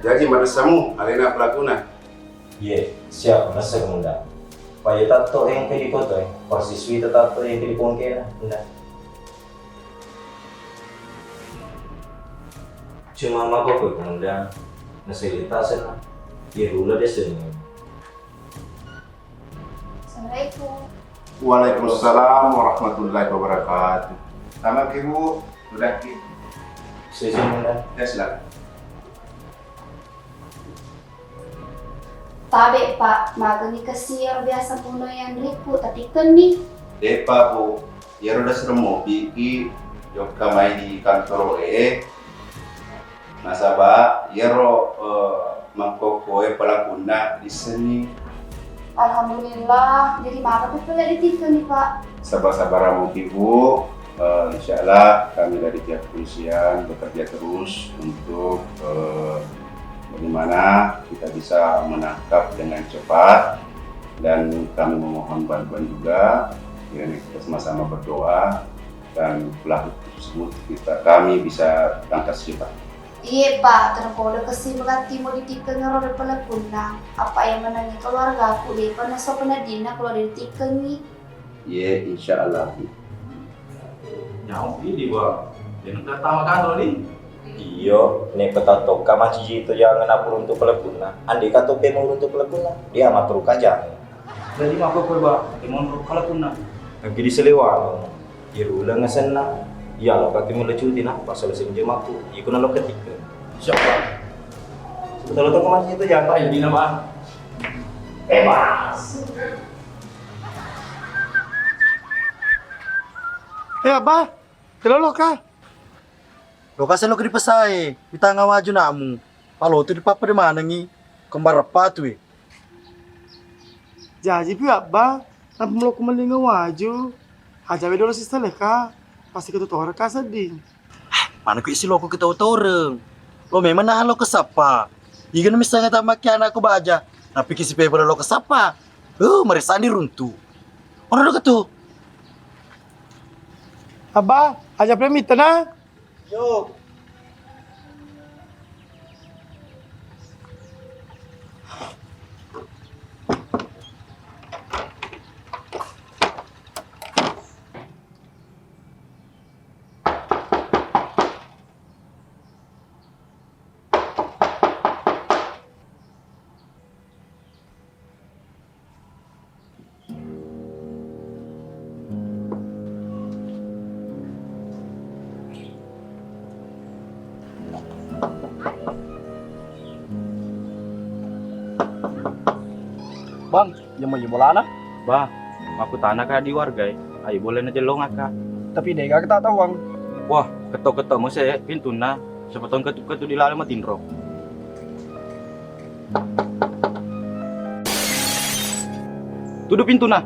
Jaji, manessamu, alena pelakuna? Iye, siap, manessa, Komandan. Paja tatto engke di koto, eh. Persiswi tatto engke di pongkena, Komandan. Cuma mabboko, Komandan. Nasai tasena. Iye, rula desena. Assalamualaikum. Waalaikumsalam warahmatullahi wabarakatuh. Selamat, Ibu. Udah, Ki. Sisi, Bunda. Ya, silakan. Tabe, Pak, magani kasiar biasa punoi anriku, tatikkenni. Depa, Bu. Iyaro dasreng mopi ki jokka mai di kantoro e. Nasaba iyaro, eh, makkokkoe pelakunna dissenni. Alhamdulillah, jadi maka tu pole ditikkeni, Pak. Sabar-sabar mopi, Bu. Eh, insya Allah kami dari pihak kepolisian bekerja terus untuk, eh, bagaimana kita bisa menangkap dengan cepat, dan kami memohon bantuan juga, kiranya kita sama-sama berdoa dan pelaku tersebut kita, kami bisa tangkap cepat. Iye, Pak, tennapodo kessi mengatti mau ditikkeng ero pelakunna. Apa yang menangi keluargaku, de' pernah sopan dinna kalau ditikkengi. Iye, insya Allah. Nyawa idi, Bang. Jangan ketawa kan, Roni? Iyo, ne petatokka maciji itu jangan apa runtu pelakunna. Andai kata pe mau runtu pelakunna, dia matur kaja. Jadi mako koe, Bang, mau runtu pelakunna. Lagi di Siliwangi. Iruleng asenna. Iya, lo kaki mula cuti na, pas selesai jam aku. Iku na lo ketika. Siapa? Betul lo toko masih itu jangan. Ayo, dina, Bang. Bebas. Eh, Abah, telolo kah? Lo kasih lo ke dipesai, di tangga waju namu. Palo tu di papa di mana ngi? Kembar apa tu, eh? Jaji pi, Abba, nappa mulo ku mellinga waju. Aja we dolo sisseleka, pasti ketutoreng ka sedding. Mana ku isi loko ketutoreng. Lo memang nah lo kesappa. Iga na misalnya tamaki anakku baja, napiki si pebra lo kesappa. Uh, marisa diruntu. Ono do ketu. Abba, aja pre mitena. Yo. Bang, jemma bolana? Bah, makkutana ka di warga e, ayo boleh na jellong akka. Tapi dega kita tawang. Wah, ketok-ketok mese pintunna, siapa tong ketuk-ketuk di laleng matinro. Tudu pintuna.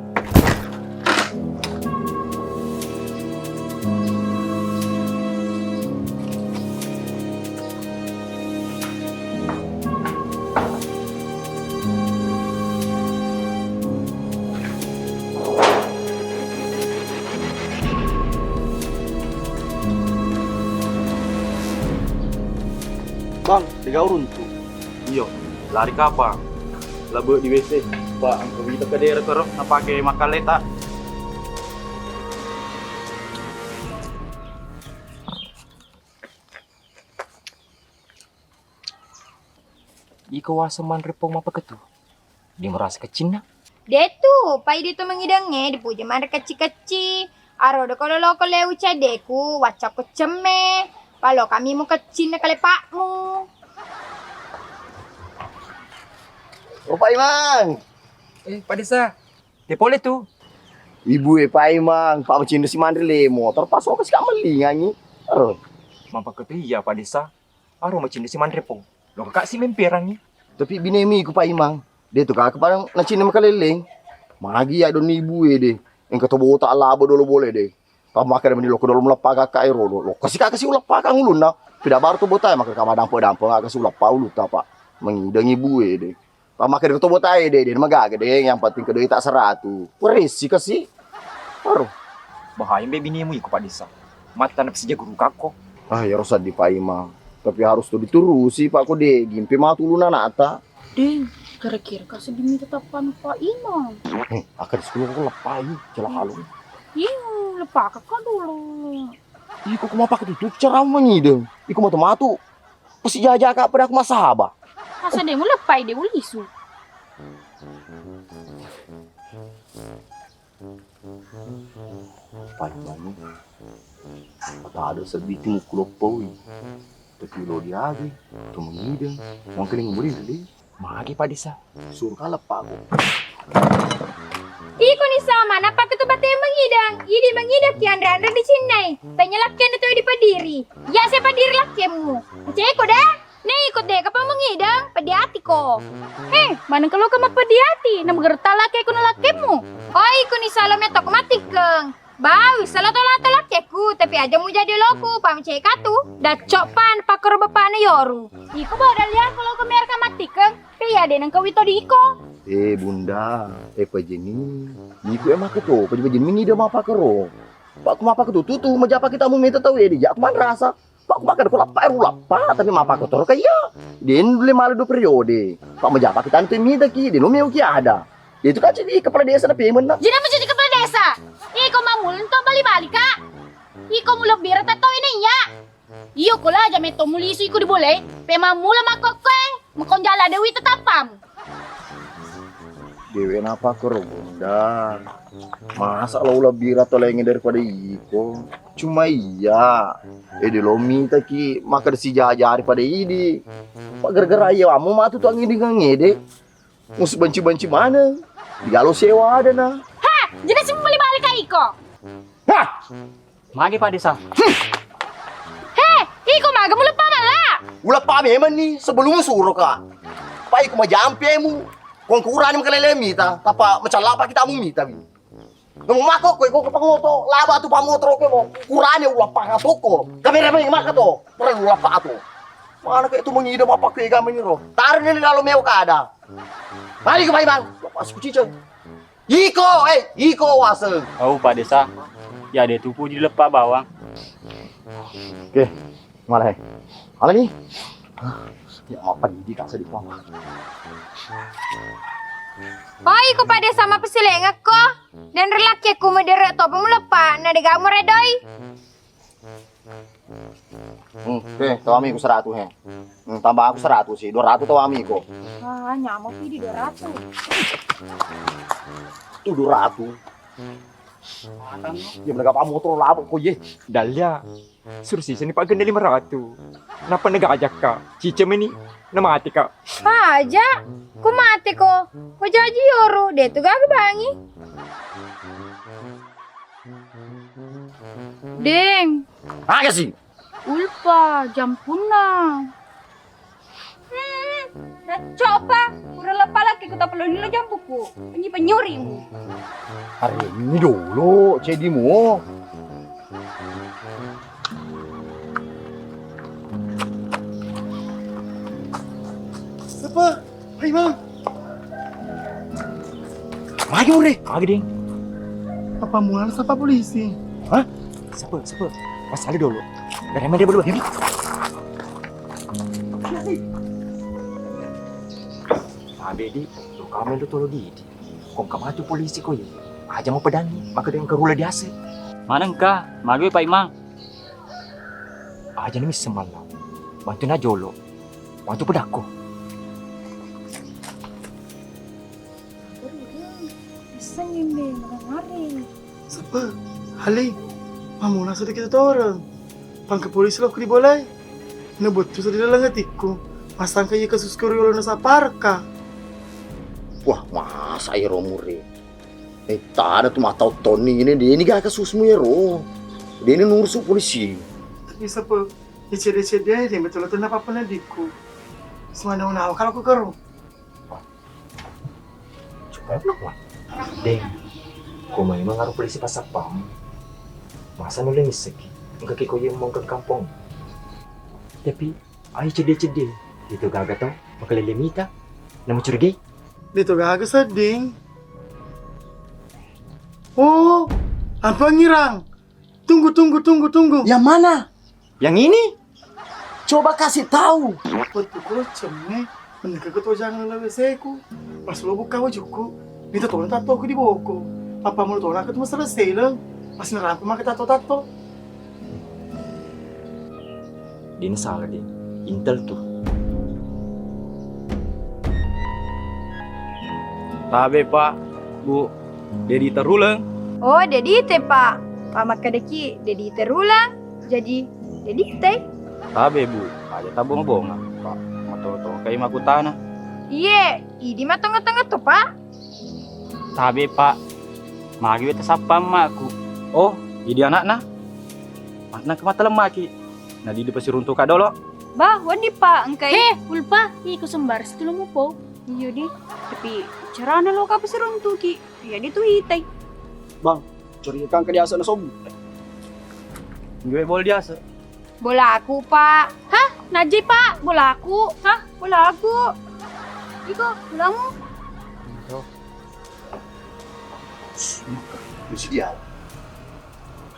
Bang, dega uruntu. Iyo, lari kapang. Labe di W C. Pak, engka wita kedere kero napake makkaleta. Iko waseng manre pong mappaketu. Dia merasa kecinna. Detu, pai di to mengidengnge dipuji manre kecci-kecci. Aro deko loloko leu cadeku, waccakko cemme. Palo kami mu keccinna kalepakmu. Oh, Pak Imang. Eh, Pak Desa. Te pole tu. Ibu e, Pak Imang, Pak macinna si manre le motor, pas oka si kamellingangi. Aro. Mampakketu iya, Pak Desa. Aro macinna si manre pong. Lo kakak si memperangi. Tapi binemi ku Pak Imang. De tu kaka pada nacinna makaleleng. Magi ya doni ibu e de. Engka to bota labo dolo bole de. Pamaka de meni loko dolo muleppa kaka ero do. Lo kasi kaka si uleppa kang ulunna. Pida baru to bota maka kama dampo-dampo ngaka si uleppa ulutta, Pak. Mengideng ibu e de. Pamaka de to bota e de, de magaga de, yang penting kedoi tak seratu. Peresi kasi. Aro. Bahaya mbe binemu iko, Pak Desa. Matta na pesi jago rukakko. Ah, ya rosa di Pak Imang. Tapi harus tu diturusi, Pak, ko de gimpe matu ulunna nata. Deng, kira-kira kasih diminta tapan Pak Imang. Hmm, akan sekolah ko lepai, celah halu. Iya, lepaka ka dulu. Iko ko mapake tutu cara mengideng. Iko matu-matu. Pesi jaja ka pada aku masaba. Masa de mulepai de ulisu. Pai manu. Mata ada sebiti mukuloppoi. Tapi lo diagi, to mengideng. Mangkeling umuri de. Magi Pak Desa. Suruh ka leppa ko. Iko ni sama, napake tu bate mengideng. Idi mengideng ki anre-anre dicinnai. Penyalakken tu dipadiri. Ya saya padiri lakkemu. Ceko dah. Ne iko de kapa mengideng, pediati ko. He, maneng kalo ka mapediati, na magerta lake ko na lakkemu. Oh, iko ni salo metok matikeng. Bau, selato-lato lakkekku, tapi aja mujadi loku, pamceka tu. Daccok pan, pakoro bapakna yoru. Iko bawa dalian kalau ke mereka matikeng, pe iya de nengka wito di iko. Eh, Bunda, eh, pajeni. Iko emang keto, pajeni mini dia mapakero. Pak, ku mapakero tu, tu, tu, majapa kita mu meta tau, eh, dia, aku manrasa. Pak, ku makkeda ko lappa, eh, ru lappa, tapi mappakotoro ka iya. Den le malu dua periode. Pak, majapaki tante mita ki, den lo meo ki ada. Itu kan jadi kepala desa na payment na. Jadi apa jadi kepala desa? Iko mamula to bali-bali ka. Iko mulebbira ta tau ini iya. Iyo ko la aja metto mulisu iko di bole. Pe mamula makkokkoe. Makon jala dewi tetapam. Dewe napa koro Bunda? Masa lo ulebbira to laingnge daripada iko? Cuma iya. Eh, de lo mitaki makkeda sijajari pada idi. Pak, gara-gara iya ammu matu tu angidingang ede. Mus benci-benci maneng. Digalo sewa ada na. Ha, jadi si bali-bali ka iko. Hah! Magi Pak Desa? He, iko maga muleppa malla? Uleppa memang ni sebelum suro ka. Pai ku majampemu. Kong kurani makalele mita, tapa macalla pa kita mu mita bi. Namu mako ko iko pangoto, laba tu pamotoro ko mo. Kurani uleppa ka toko. Kamera mai maka to. Pura uleppa to. Mana ke tu mengida apa ke gamani ro. Taru ni lalo meo kada. Mari ke pai bang. Pas ku ciceng. Iko, eh, iko waseng. Oh, Pak Desa. Ya, de tupu dileppa bawang. Oke, mana, eh? Mana ni? Ya, apa di kasa di bawang? Oi, ko Pak Desa mappesilengekko. Dan relakkiku medere to pemuleppa, na de gamu redoi. Hmm, oke, tawami ku seratu he. Hmm, tambah aku seratu sih, dua ratu tawami ko. Ah, nyamuk ini dua ratu. Tu dua ratu. Dia melega pa motor labo ko ye. Dalia, suruh sisa ni Pak Gende lima ratu. Napa nega ajakka? Cice meni, na mati ka. Aja, ko mati ko. Ko jaji yoru, de tu gaga bangi. Deng. Aga sih? Ulpa, jampunna. Hmm, coba, pura leppa lagi ku tapeloni lo jampuku. Penyi penyurimu. Hari ini dulu, cedimu. Apa? Hai, Mang. Magi, Mure? Magi, Ding? Apa mual sapa polisi? Hah? Sapa? Sapa? Pasali dulu. Dari mana dia berdua? Ini. Abe di, lo kamu itu tolo di. Kong kamatu polisi ko ye. Aja mau pedangi, maka dengan kerula diase. Mana engka? Magi, Pak Imang? Aja ni misseng malla. Bantu na jolo. Bantu pedakko. Misseng ini, mengari. Sapa? Hali. Mamuna sedikit toreng. Pangke polisi lo ku dibolai. Na bottu sedih dalam hatiku. Masangka iya kasus koriolo na saparka. Wah, masa ero Mure. Eh, tada tu mata ottoni ini, de ni ga kasusmu ero. De ni nurusu polisi. Tapi sapa? Icede-cede de betul-betul napa pernah diku. Semana unawa kalau ku kero. Cukup nak, Wan. Deng, ko memang harus polisi pasapam. Masa nulle misseki? Engka ki ko yem mongkeng kampong. Tapi, ayo cede-cede. Itu gaga tau, makalele mita. Nama curigai? Itu gaga sedding. Oh, apa ngirang? Tunggu, tunggu, tunggu, tunggu. Yang mana? Yang ini? Coba kasih tahu. Waktu koceng, eh. Menengke keto jangan lawe seku. Pas lo buka wajuku. Minta tolong tato ku di boko. Apa mau tolong aku tuh masalah seleng. Pas nerampe maka tato-tato. Dina salah, Din. Intel tuh. Tabe, Pak, Bu. Dedi teruleng. Oh, dedi te, Pak. Pak makkedaki dedi teruleng. Jadi, dedi te. Tabe, Bu. Aja tabonga-bonga, Pak. Mato-to kai makutana. Iye, idi matonga-tonga to, Pak. Tabe, Pak. Magi we tasappa ammaku. Oh, idi anakna. Makna ke mata lemmaki. Nadi dipasiruntuka dolo. Bah, wendi, Pak, engkai. He, Ulpa, iko sembar situlu mupo. Iyo di, tapi carana lo kapasiruntuki. Iya di tu itai. Bang, Curiga engka diaseng nasobu. Gue bol diaseng. Bolaku, Pak. Hah? Najji, Pak? Bolaku. Hah? Bolaku. Iko, bolamu. Shh, maka, mesti dia.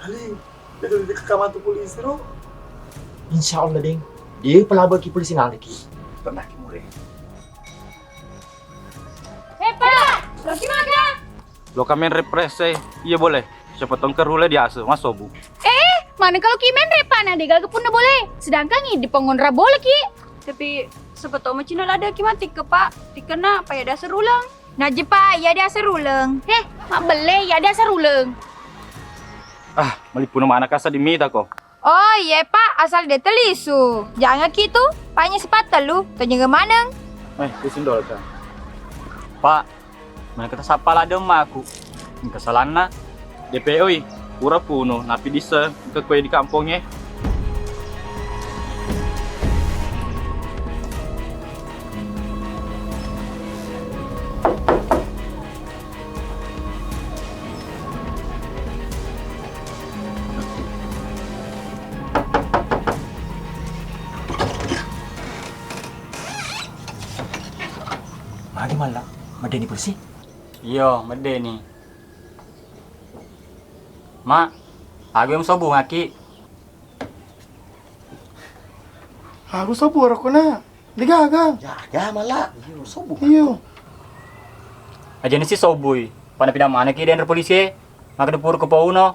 Ale, jaga di kamar tu polisi ro. Insya Allah, Deng. Dia pelaba ki polisi nanti ki. Pernah ki mure. Eh, Pak, loki maga? Loka menre prese, iya boleh. Siapa tongker rule diaseng, masobu. Eh, mana kalau ki menre, Pak, na degaga punna boleh. Sedangkan ini di pengonra boleh ki. Tapi siapa tahu macam ada ki mati ke, Pak. Tikena apa ya dasar ulang. Najji, Pak, iya diaseng ruleng. Heh, mabbelle, iya diaseng ruleng. Ah, malippuna mana kasa dimita ko. Oh, iye, Pak, asal de' telisu. Jangaki tu, panya sipattelu, tonjengeng maneng. Eh, kusindolka. Pak, mana kita sapa ladde' emmaku. Engka salanna, D P O i, pura puno, napi disseng engka kue di kampongnge. Magi malla, meddeni polisi? Iyo, meddeni. Ma, aga musobungaki? Aku sobu rokona. Degaga. Jaga mala. Iyo, sobu. Iyo. Ajana si sobui. Pada pindah mana ki denre polisi? Maka depur ke pauno.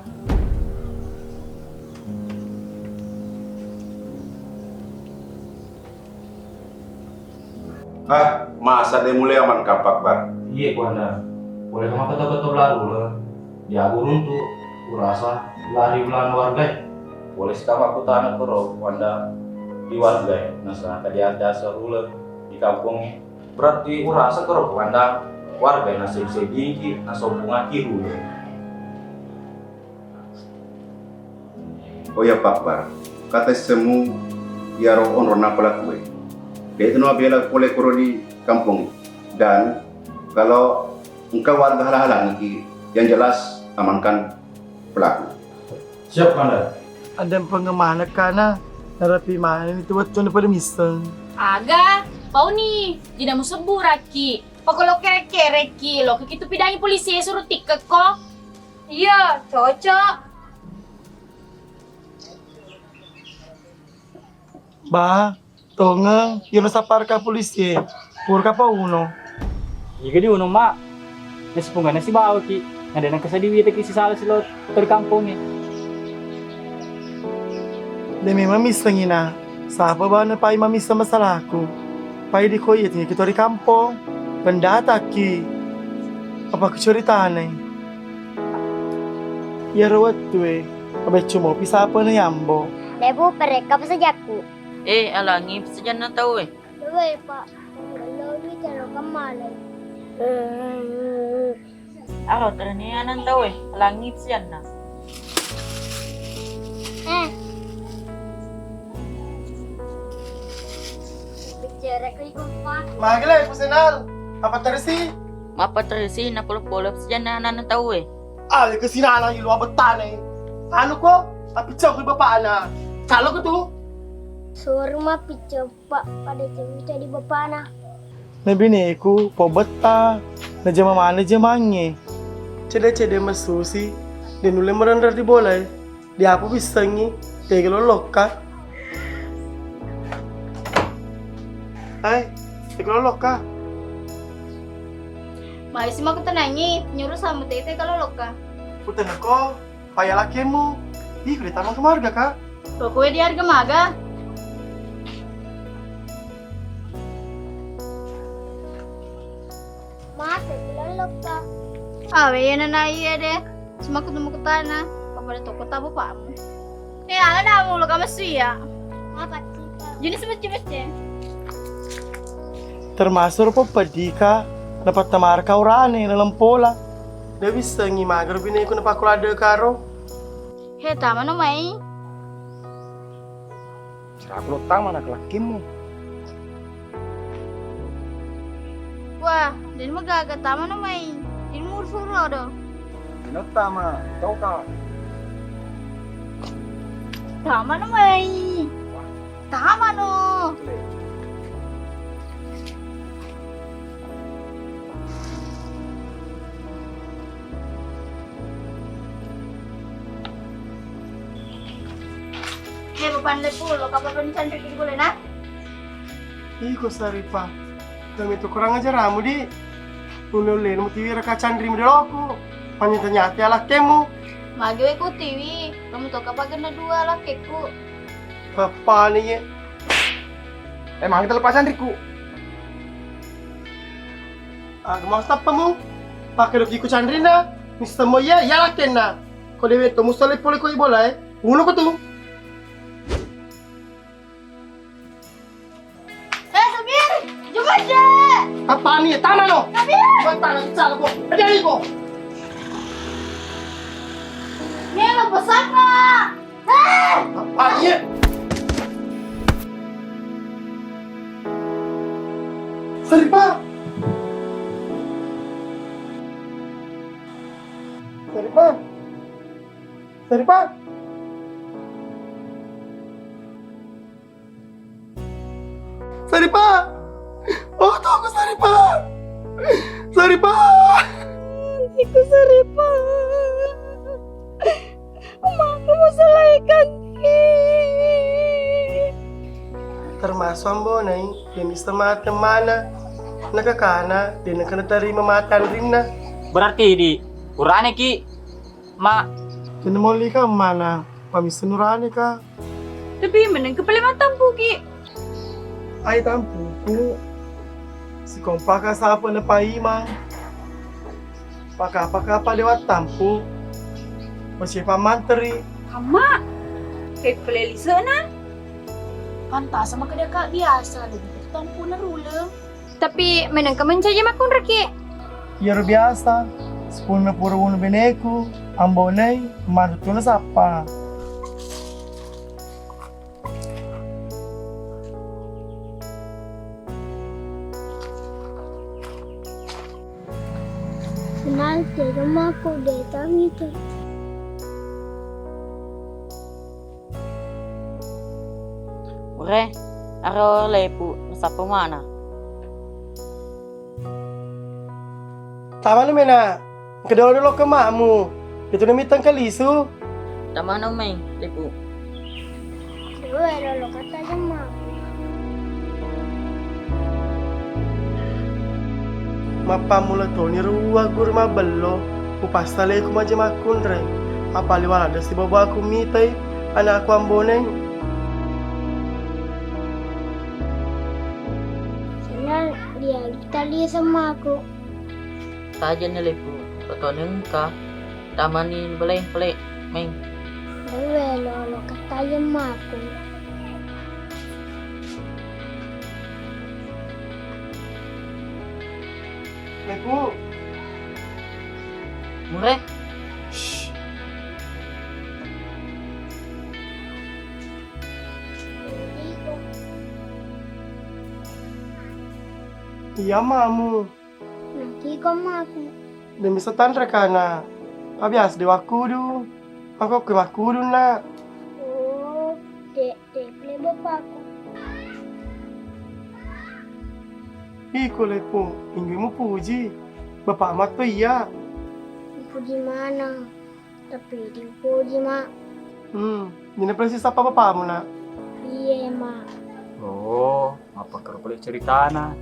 Ah, masa de mulai aman kapak bar. Iya, Komandan. Boleh ke maka betul lalu le. Dia gurun tu urasa lari ulang warga. Boleh sekarang aku tanya ke ro, Komandan, di warga. Nah, sedangkan dia ada serule di kampung. Berarti urasa ke ro, Komandan, warga na seddi-seddiki, na sompungaki rule. Oh iya, Pak Akbar, kata semu iyaro onronna pelaku e. De' tu nabela pole koro di kampung. Dan kalau engka warga halang-halangi, yang jelas amankan pelaku. Siap, Komandan. Ada pengemana kana narapi mana itu wettu pada miseng. Aga, pauni, jina musebbu raki. Pokolo kere-kereki, lo kitu pidangi polisi suruh tikkekko. Iya, cocok. Ba, tongeng, yolo saparka polisi, purka pa uno. Iga di uno, Mak. Nasi pungana si bawa ki. Nade nang kesadi wita ki si sala silo tori kampung ni. De memang missengi na. Sapa bana pai mamisseng masalahku. Pai di koi iya tinggi kitori kampung. Pendataki. Apa kecuritane? Iyaro wettue, mabeccu mopi sapana yambo. Lebu perekka pesajakku. Eh, alangi pesajanna tau e. Lewe, Pak. Tonggellomi jalo kemmana. Aro terni anang tau e, alangi pesajanna. Eh. Bicara ke ikut, Pak. Magele, Pusenal. Apa tersi? Mappaterisi napolo-polo sijanna ananna tauwe. Ale kesinana ilo abettane. Anu ko, apiccau ko bapakna. Calo ko tu. Suruh mapiccau, Pak, pada cerita di bapakna. Nabineku pobetta, najama mana jamangnge. Cede-cede masusi, de nulle merenreng di bola e. Diapo bissengngi tega lolokka? Hai, tega lolokka? Maisi mako tenangi, nyuruh sama tete kalau lokka. Kutengko, paya lakemu. Ih, kuda tamang kemarga ka. Pokoknya di harga maga. Masa lolokka? Awe, iya nana iya deh. Semaku temu kutana, kepada toko tabu pamu. Eh, ala damu lo kamu suya. Apa sih? Jenis macam-macam. Termasuk apa pedika dapat tamar kau rane dalam pola. Dia bisa ngi mager bineku napakulade karo. He, tama no mai. Seraku lo tama na kelakkimu. Wah, dan magaga tama no mai. Ini murus-murus do. Inottama, toka. Tamano mai. Tamano. Hei, Bapak Lepu, lo kapang pancang riki boleh, nak? Iko Saripa, kami tu kurang ajar kamu, di. Ulle-ulle, mu tiwi raka canri mu doloku. Panyata-nyata lakkemu. Magi we ku tiwi, kamu toka pagenna dua lakkekku. Apa ni ye? Emang kita lepas canriku? Aga mau tappamu? Pakai doki ku canrina. Mister mo iya, iya lakkenna. Ko dewe to musalai pole ko ibola e. Uno ko tu. Eh, Sabir, coba aja. Apa ni? Tama no. Sabir. Coba tangan salah ko. Ada ni ko. Ni lo pesaka. Eh. Apa ni? Saripa. Saripa. Saripa. Saripa! Oh, tunggu Saripa! Saripa! Iku Saripa! Maka masalahkan. Termasuk ambo nai, yang bisa mati mana? Nakakana, dia nakana terima matan rinna. Berarti di urane ki, Ma. Kena molli ka mana? Pamisa nurane ka. Tapi meneng kepala matampuki. Ai tampuku. Sikompaka sapa na paimang. Paka-paka pa dewa tampu. Masipa manteri. Amma. Kayak peleli sana. Pantas sama kada kak biasa lebih tampu naruleng. Tapi menengka mencaji makkunraki. Iyaro biasa, sepuluh pura unu beneku, ambonei, manutuna sappa. Kenal tega maku detang itu. Ure, aro lepu, nasappa mana? Tamanu mena, kedolo-dolo ke makmu. Itu nami tengkalisu. Tamanu meng, lepu. Dua lolo kata jemma. Mappammula toni ruwa guru mabello, upassaleku maja makkunrai. Apali waladde sibawa aku mitai anakku amboneng. Senang dia kita lihat sama aku. Tajenna lepu, totonengka. Tamani balai pale meng. Dewe lolo katajem maku. Lepu. Mure. Shh. Iya mamu. Nanti ko maku. Demi setan rekana. Abias de wakkudu. Mako ke makkudu na. Oh, de de pale bapakku. Iko lepo, inggi mupuji. Bapak matto iya. Mupuji mana? Tapi diupoji, Mak. Hmm, dina pale sisappa bapakmu, Nak? Iye, Mak. Oh, mappakkaro pale ceritana.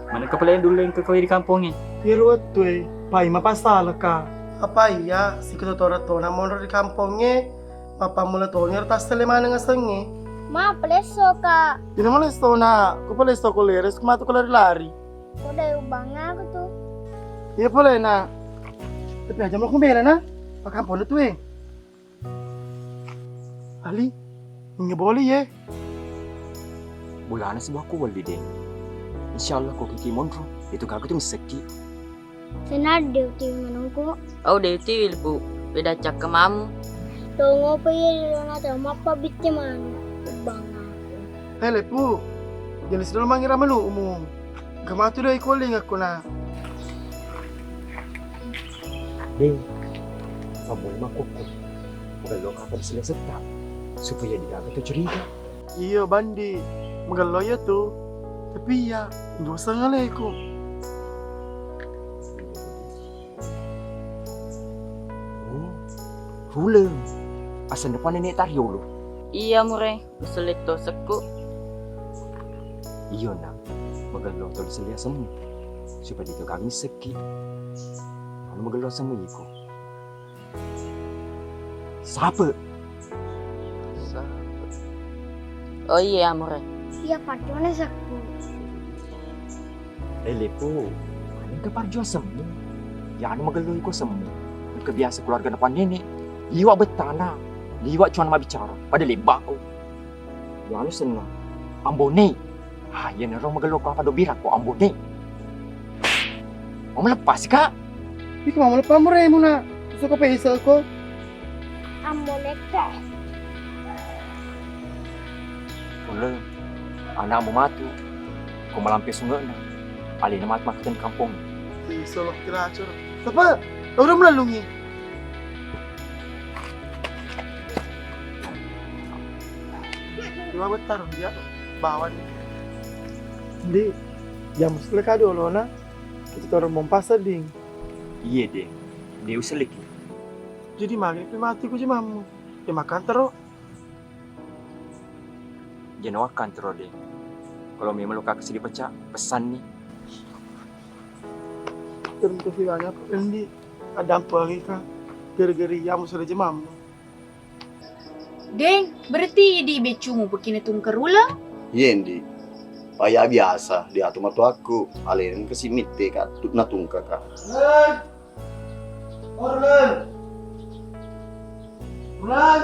Manengka pale dullu engka kawai di kampongnge. Iyaro wettue, pai mapassalaka. Apa iya, sikototora tona monro di kampongnge, mappammula tongero tassele maneng asengnge. Ma, palesso, Kak. Dina malesso, Nak. Ko palesso ko leres, ko matu ko lari-lari. Udah ubang aku tuh. Iya pole, Nak. Tapi aja mau kumbela, Nak. Pakampono tuh, eh. Ali, inge boli ye. Bolana sibuakku bolli de. Insyaallah ko kiki monro, itu gaga tu messekki. Senadde uti menungku. Au de uti wilbu, beda cakka mamu. Tongo pe ye lona te mappa bitte manu. Ubang aku. Hele pu, jenis dulu mangira menu umu. Gematu doi kuling aku na. Deng, mammula makkukku, magello kapang di selesetta, supaya degaga tau curiga. Iyo, Bandi, magello iya tu. Tapi iya, dosa ngaleku. Oh, Ruleng. Asenna pa nenek tariolo. Iya, Mure. Uselleng to sekku. Iyo, Nak. Magello to uselleng asemmu. Supaya degaga missekki. Anu magello asemmu iko. Sape. Sape. Oh iya, Amore. Iya, paddona sekku. Eh, Lepo, manengka parjo asemmu? Iyanu magello iko asemmu. Engka biasa keluarga na pannene. Liwa bettana. Liwa cuana mabbicara. Pada lebbako. Iyanu senna. Ambone. Ah, iyanaro magello ko apa dobira ko Ambone. Mau melepas ka? Iko mau melepas muremu, Nak. Suka pesa ko. Ambone ka. Ulle, anakmu matu. Ko malampe sungekna. Alena matu makkutani kampong. Ih, solo kira acur. Sapa? Udah melalungi. Dua bentar, ya. Bawan. Di, jam sekali kado olona. Kita orang mau pasar, ding. Iya, deh. Dia usah lagi. Jadi maghrib mati ku jemammu. Ya makan terus. Jana wakkantoro, deng. Kalau memang lo kakak sedih pecah, pesan nih. Terima kasih banyak, Endi. Ada apa lagi, Kak? Gara-gara iya, mau sudah jemam. Deng, berarti di becumu pekine tungker ulang? Iya, Endi. Paya biasa, dia tu matuakku. Aleng ke si mitte, Kak, tu natungka, Kak. Orlan. Orlan.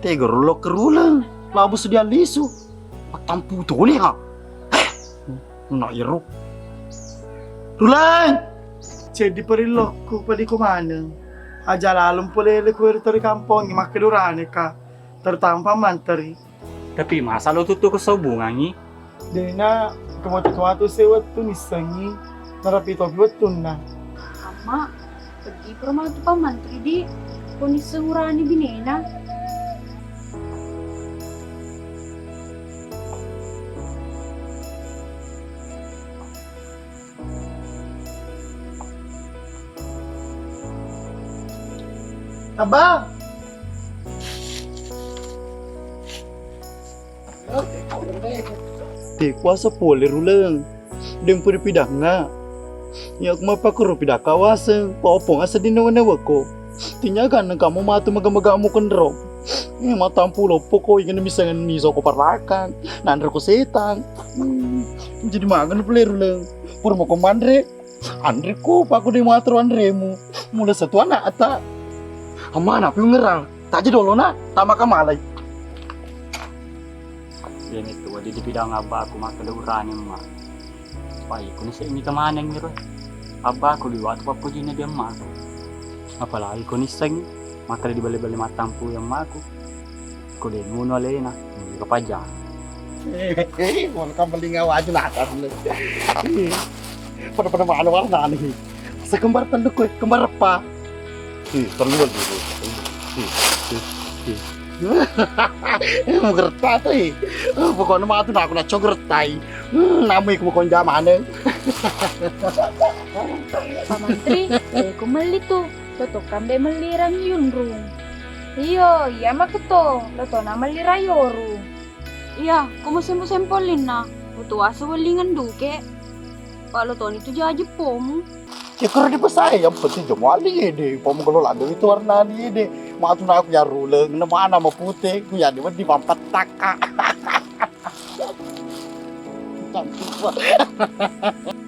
Tega rullo ke Ruleng, labu sedia lisu. Mattampu tole ha. Eh, na iro. Ruleng. Ceddi perillokku padi ko maneng. Aja lalung polele ku ri tori kampong makkeda urane ka. Tertampa manteri. Tapi masa lo tuttu ko sobungangi? Dena, kematu-matu se wettu nissengi, narapi topi wettunna. Amma, pergi pro matu pammantri di, ko nisseng urani binena. Abang. Te kuasa pole Ruleng. Deng pudi pidangnga. Ya, aku mappakkuro pidakka waseng. Paopong asa di newe-neweko. Tinyaga neng kamu matu mega-megamu kenro. Eh, matampu loppo ko, ingin misengen miso ko parakang. Nanre ko setang. Hmm, jadi mangan pole Ruleng. Pura mako manre. Anre ko, pako de matro anremu. Mula satu anak ata. Amana pi ngerang. Taji dolo na, tama kamalai. Iya metto wadi dipidang abba aku makkeda urane emma. Wah, iko nissengi kemaneng iro. Abba aku liwat pappojinna di emma aku. Apalagi ko nissengi makkeda di bale-bale mattampu emma aku. Ko de nuno alena, nuno kapajang. Eh, eh, mau kambelinga waju nakar. Eh, pada-pada mana warna nih? Sekembar tanduk kue, kembar apa? Ih, terlalu dulu. Ih, ih, ih. Mau gerta tuh, ih. Pokoknya mah tuh aku nak cogertai. Hmm, namanya aku mau konjamane. Pak Mantri, eh, ku melli tu. Toto kambe melli rang yunrung. Iyo, iya maketo. Toto na melli rayoru. Iya, ko musempo-sempo linna. Utu asu welingan duke. Pak lo toni tu jaji pomu. Cekar di pesai, yang penting jemu ali ede. Pomu kalau lando itu warna ali ede. Matu na aku ya ruleng, na mana mau putih, ku ya di wedi mampat taka.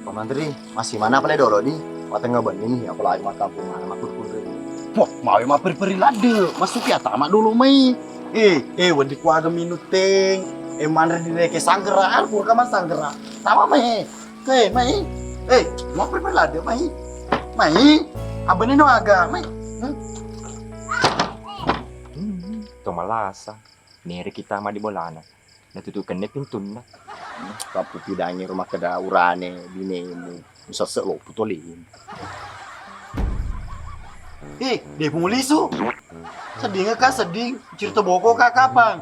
Pak Mantri, masih mana pale dolo di? Watengnga benni ni, apalagi makkampung mana makkurkure. Wah, mawe maperi-peri ladde, masuk ya tama dolo mai. Eh, eh, wedi kuaga minuteng. Eh, manre di reke sanggera, arpur kama sanggera. Tama mai. Eh, mai. Eh, maperi-peri ladde mai. Mai. Abani no aga mai. Hmm? Hmm, to malasa. Nere kita ma di bolana. Natutukenni pintunna. Kappupidangi ro makkeda urane binemu. Sesse lo putole. Eh, de' pumulisu. Sedding ka, sedding. Cerita boko ka kapang.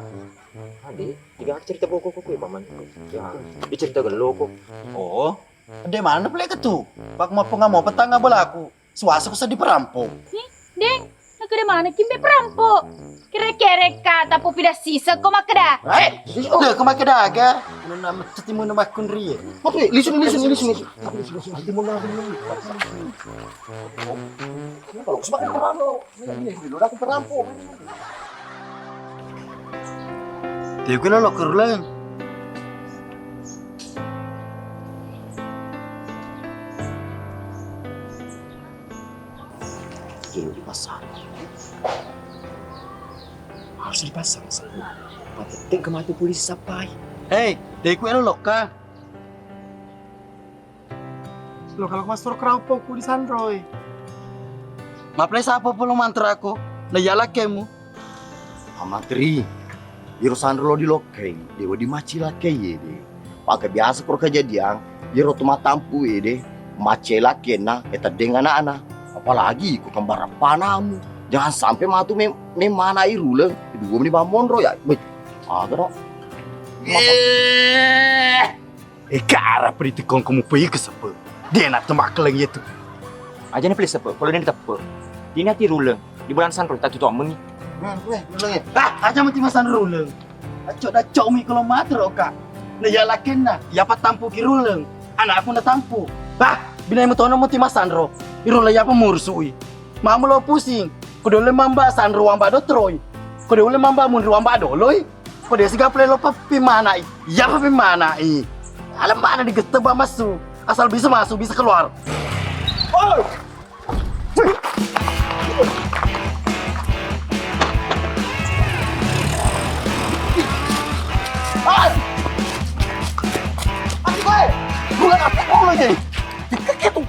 Ade, tiga cerita boko ko kue, Paman. Ya, di cerita gelo ko. Oh, de' mana pale ka tu? Pak mau pengamu petang belaku. Suasa ku seddi perampo. Hi, Deng, nakkeda maneng kimbe perampo. Kere-kere ka tappu pida siseng ko makkeda. Eh, de' ko makkeda aga. Nuna metti muna makkunrie. Apa? Lisu, lisu, lisu, lisu. Lisu, lisu, lisu. Kalau sebagai perampo, ini dulu aku perampo. Tegu lo lo keruleng. Dulu dipasang. Harus dipasang, Mas. Patette ke matu polisi sapai. Hei, deku elo lokka. Lo kalau Mas Tur kerapok ku disanroi. Maple sapa polo mantra aku? Na iya lakkemu. Amatri, iro sanro lo dilokkai, dewa dimaci lakkai ede. Pake biasa koro kejadian, iro tu matampu ede, maci lakkenna, e teddeng anakna. Apalagi ku kembar panamu. Jangan sampai matu mem, mem mana iruleng, dua meni bamonro ya. Wih, agak dong. Eh. Ega ara pedi tikong ko mupe ike seppe. Dena tembakeleng yetu. Aja ni peli seppe, polo dena teppe. Dina ti ruleng, di bulan sanro tatu to mengi. Nah, weh, ruleng ya. Ah, aja mati masan ruleng. Acok dacok mi kalau matro ka. Na iya lakenna, iya patampu ki ruleng. Anakku na tampu. Ah, binai metono mati masanro. Iruleng iya pa murusui. Mamu lo pusing. Ko dole mamba sanro wamba dotroi. Ko dole mamba munri wamba doloi. Ko desi gaple lo peppi manai. Iya peppi manai. Alam mana digette ba masu. Asal bisa masuk, bisa keluar. Oi! Oi! Mati kowe! Bukan apa lo jadi? Dikeke tuh.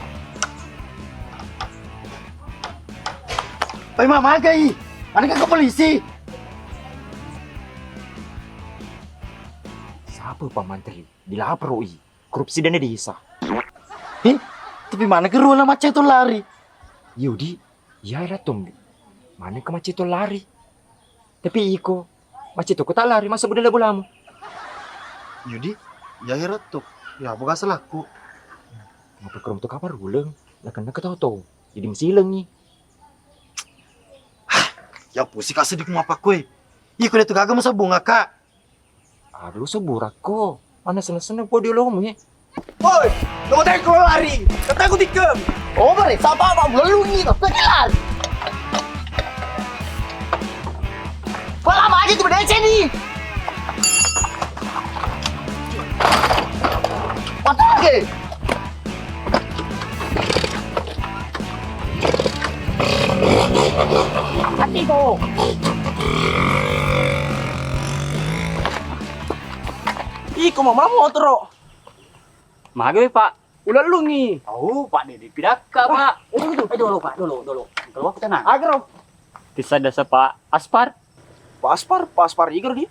Oi, mamagai. Mana ke polisi? Sapa Pak Mantri? Dilaporoi. Korupsi dana desa. Heh? Tapi mana ke ruang macet tu lari? Yudi, iya era tombi. Mana ke macet tu lari? Tapi iko, macet tu kota lari, masa budala bolamu? Yudi, iya era tu. Ya, bukan salahku. Ngapa kerum tu kapar uleng? Lah kena ketawa-tawa. Jadi mesilengi. Ya pusing ka seddi ku mapakkoe. Iko de tu gaga masabung aka. Aduh, seburakko. Mana seneng-seneng po diolomu ye. Woi, lo tadi ko lari. Kata aku tikam. Oh, bare, sapa apa melungi to? Pergi lari. Kok lama aja tiba D C nih. Patah lagi. Iko mama motoro. Maga we, Pak? Ulellungi. Au, Pak, de pidakka, Pak. Eh, dulu, dulu. Eh, dulu, Pak, dulu, dulu. Kalau aku tenang. Agaro. Tissa dasa, Pak Aspar. Pak Aspar, Pak Aspar, igaro di.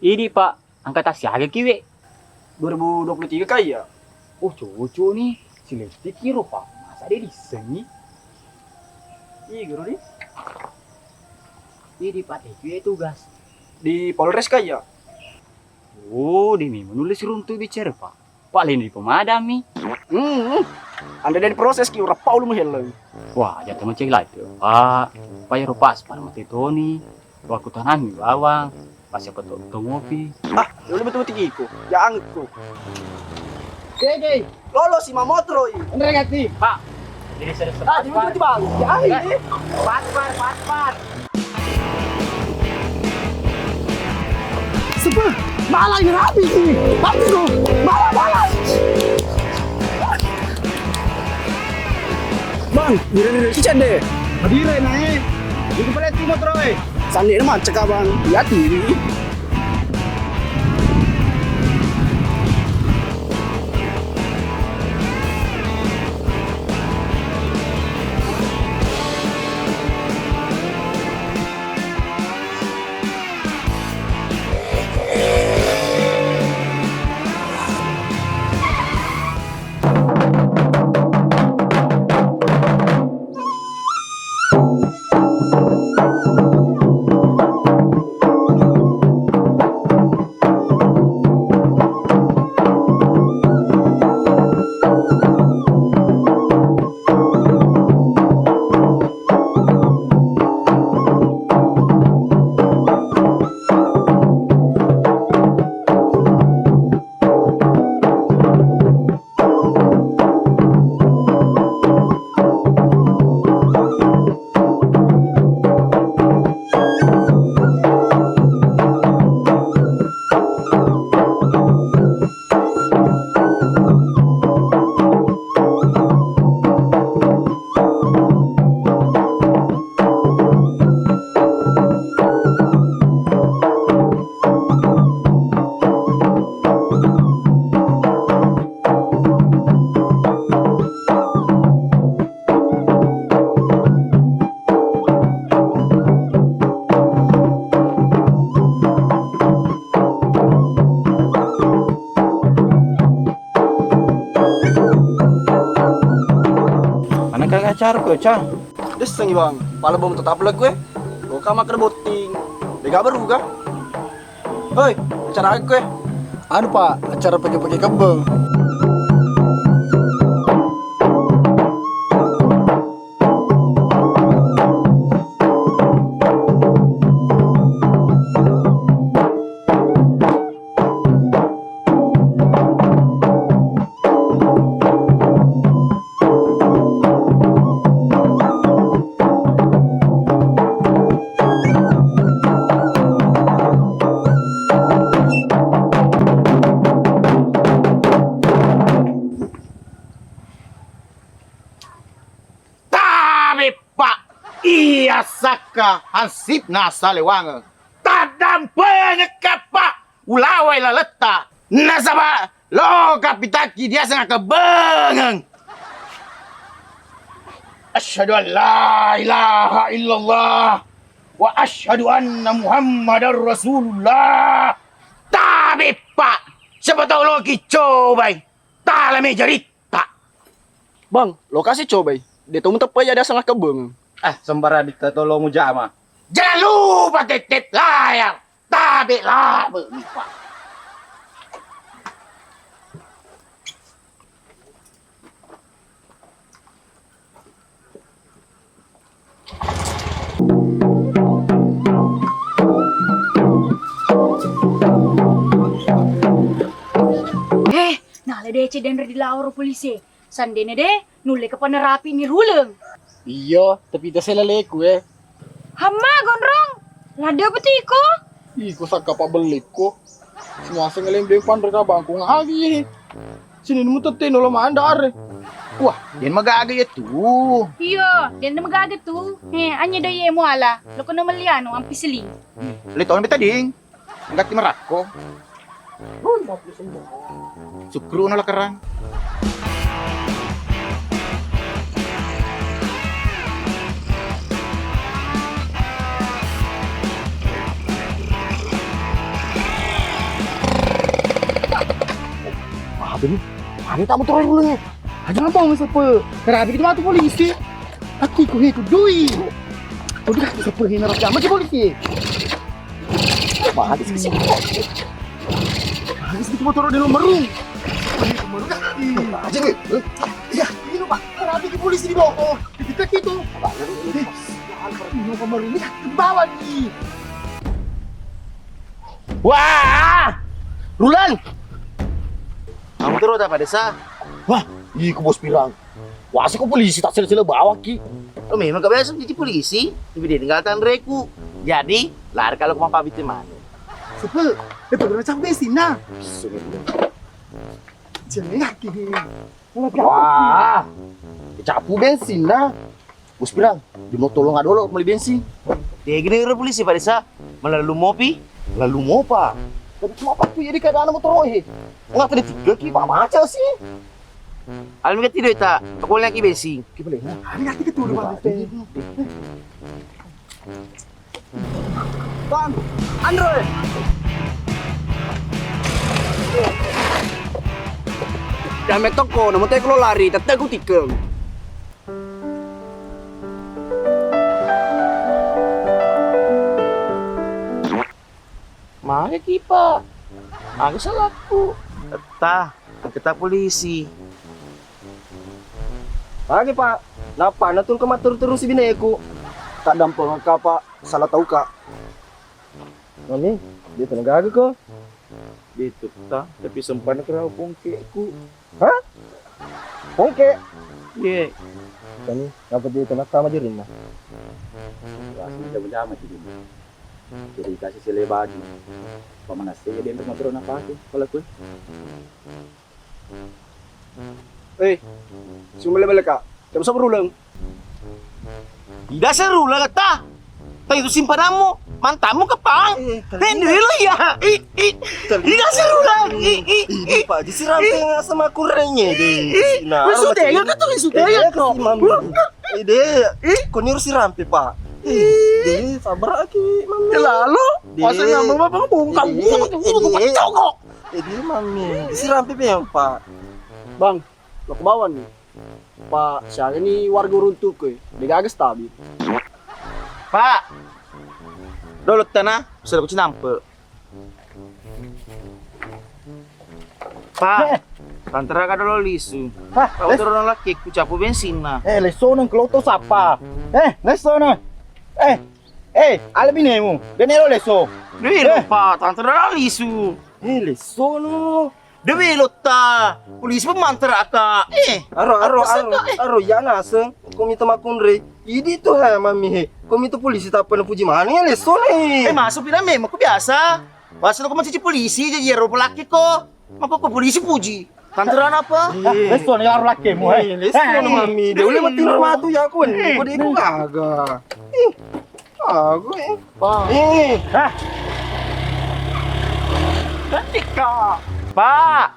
Idi, Pak, angka tasiaga kiwe. Dua ribu dua puluh tiga kaya. Oh, cucu nih, si Lesti kiro, Pak. Masa dia disengi? Iya, guru di. Idi, Pak, dia kiwe tugas. Di Polres kaya. Oh, di memang nulis runtu bicara, Pak. Pak, lain di pemadami. Hmm, anda dari proses ki, urappa ulu muhelleng. Wah, jatuh macam lah itu. Pak, Pak, ya rupa, separah mati Toni. Waktu tanami bawang, pas siapa tuh, tuh ngopi. Ah, dulu betul-betul iku. Ya angku. Oke, oke. Lolo si mamotro i. Andre gati. Pak. Jadi saya Ah, di mana bang? Ya, ini. Paspar, paspar. Sebab malah yang habis ini. Habis tuh. Malah, malah. Bang, dire-dire si cende. Dire nae. Itu pale timot roe. Sandi na macca ka, Bang. Iya, tiri. Arep yo, Cang. Dessengi, Bang. Pala bom tetap lek kue. Loka makan botting. Dega baru ga? Hoi, acara aku kue. Anu, Pak, acara pake-pake kebeng. Tabe, Pak, iya sakka hansipna salewangeng. Taddampengekka, Pak, ulawai laletta. Nasaba loka pitakki diaseng akkebbengeng. Asyhadu an la ilaha illallah wa asyhadu anna Muhammadar Rasulullah. Tabe, Pak, siapa tahu loki cobai. Tala meja ritta. Bang, lokasi cobai. De to muteppa ya diaseng akkebbengeng. Ah, sembarang ditta tolong mujama. Jangan lupa tetet layar. Tabe labe lupa. Eh, nala deceng denre di lao ro polisi. Sandene de, nulle kepa narapi ni ruleng. Iya, tapi tasela leku, eh. Hamma, Gondrong, ladde apa tu iko? Iko sakka pabellikku. Semua sengelem de panre kabangku ngagi. Sini nemu tette nolo manda are. Wah, den magaga ya tu. Iya, den magaga tu. He, anya do ye muala. Loko no meliano ampi seling. Le tong beta ding. Enggak timarakko. Sukru na lakerang. Apa ni? Ada tak motor dulu ni? Aja apa masa pe? Kerabi kita matu polisi. Aku ikut ikut dui. Udah aku sepe ini rapi amat polisi. Bagus ke sini. Bagus ke motor di nomor room. Aja gue. Ya, ini Pak. Kerabi ke polisi di bawah. Kita gitu. Ini nomor room ini di bawah nih. Wah! Rulan! Kamu tuh rota pada sa? Wah, iko bos pirang. Wasi ko polisi tak sila-sila bawaki. Oh, memang kebiasaan jadi polisi, tapi dia tinggal tanreku. Jadi, lari kalau mau pabit manu. Sepel, itu berapa capek sih nah? Jangan kiri. Wah, capu bensin nah. Bos pirang, di mau tolong adolo meli bensin. Dia gini polisi pada sa, malah lu mopi, lalu mopa. Tapi cuma apa tuh jadi keadaan motor rohe? Nggak tadi tiga ki, baca sih. Almi kati doi ta, aku lagi besi. Ki boleh. Ada kati ketu lu bang. Bang, Android. Dame toko, namu teko lari, tette ku tikeng. Magi ki, Pak? Magi salahku? Tah, kita polisi. Magi, Pak? Napa natul ke matur terus bineku? Tak dampeng ka, Pak. Salah tahu ka. Mami, dia tengah gaga ko. Dia tuh ta, tapi sempat kira pungkeku. Hah? Pongke? Iya. Tani, ngapa dia tengah sama jarinna? Wah, sudah berjama sih. Jadi kasih sele baju. Pamanase ya dia motor apa tuh? Kalau gue. Eh, sumele bele ka. Tidak usah berulang. Tidak seru lah kata. Tapi itu simpananmu, mantanmu kepang. Eh, tadi pendiri lu ya. I, i, tidak seru lah. I, i, i. Pak, di si Rampe sama kurangnya deh. Nah, sudah ya kata sudah ya kok. Ide, konyol si Rampe, Pak. Ide, sabar lagi, Mami. Lalu, masa nggak mau apa bungkam. Ide, Mami. Di si Rampe, Pak. Bang, lo ke bawah nih. Pa, siagani warga uruntuku e, de' gaga stabil. Pak, dolo tana, sudah ku cinampe. Pak, eh, tantara ka dolo lisu. Hah? Pak, eh, turun laki ku capu bensinna. Eh, lesono engka loto sapa? Eh, lesono. Eh, eh, ale binemu. Bene lo leso. Dui lo, eh, Pak, tantara lisu. Eh, lesono. Dewe lotta, polisi pun mantaraka. Eh, aro, aro, aro, eh, aro, ya naseng, ko mita makkunrai. Idi tu ha, mami he. Ko mita polisi tappa na puji maneng ya leso ne. Eh, masuk pira memang ko biasa. Pas lo ko macici polisi jadi ero pelaki ko. Mako ko polisi puji. Kantoran apa? Eh, leso ne aro laki mu, eh. Eh, leso ne, mami. Dia boleh mati rumah tu ya ko ni. Ko dia ko gaga. Eh. Aku, eh. Pak. Eh. Hah? Cantik, Kak. Pak.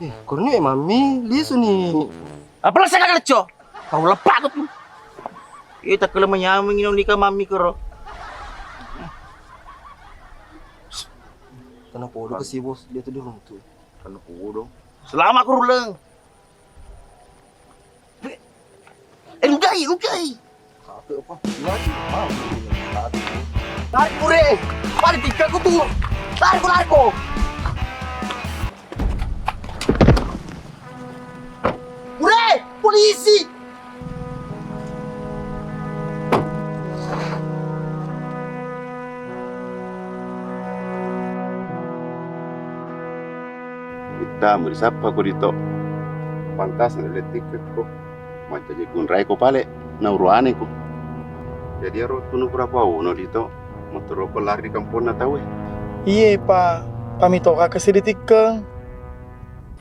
Eh, kurni, eh, mami, lisu ni. Apa lo saya kagak leco? Kau lepak tu. Eh, tak kele menyaming ini nikah mami kero. Karena podo ke si bos, dia tuh dulu tuh. Karena podo. Selama aku ruleng. Eh, lugai, lugai. Kata apa? Lagi. Mau. Lari, Pure. Paling tiga ku tuh. Lari, ku lari, ku. Pure, polisi. Ittamu risappa ko dito. Pantas na lettikkekko. Mancaji kunraiko pale na uruaneko. Jadi ero tunu pura pauno dito. Motoroko lari ri kamponna tauwe. Iye, Pa. Pamitoka kessi ditikkeng.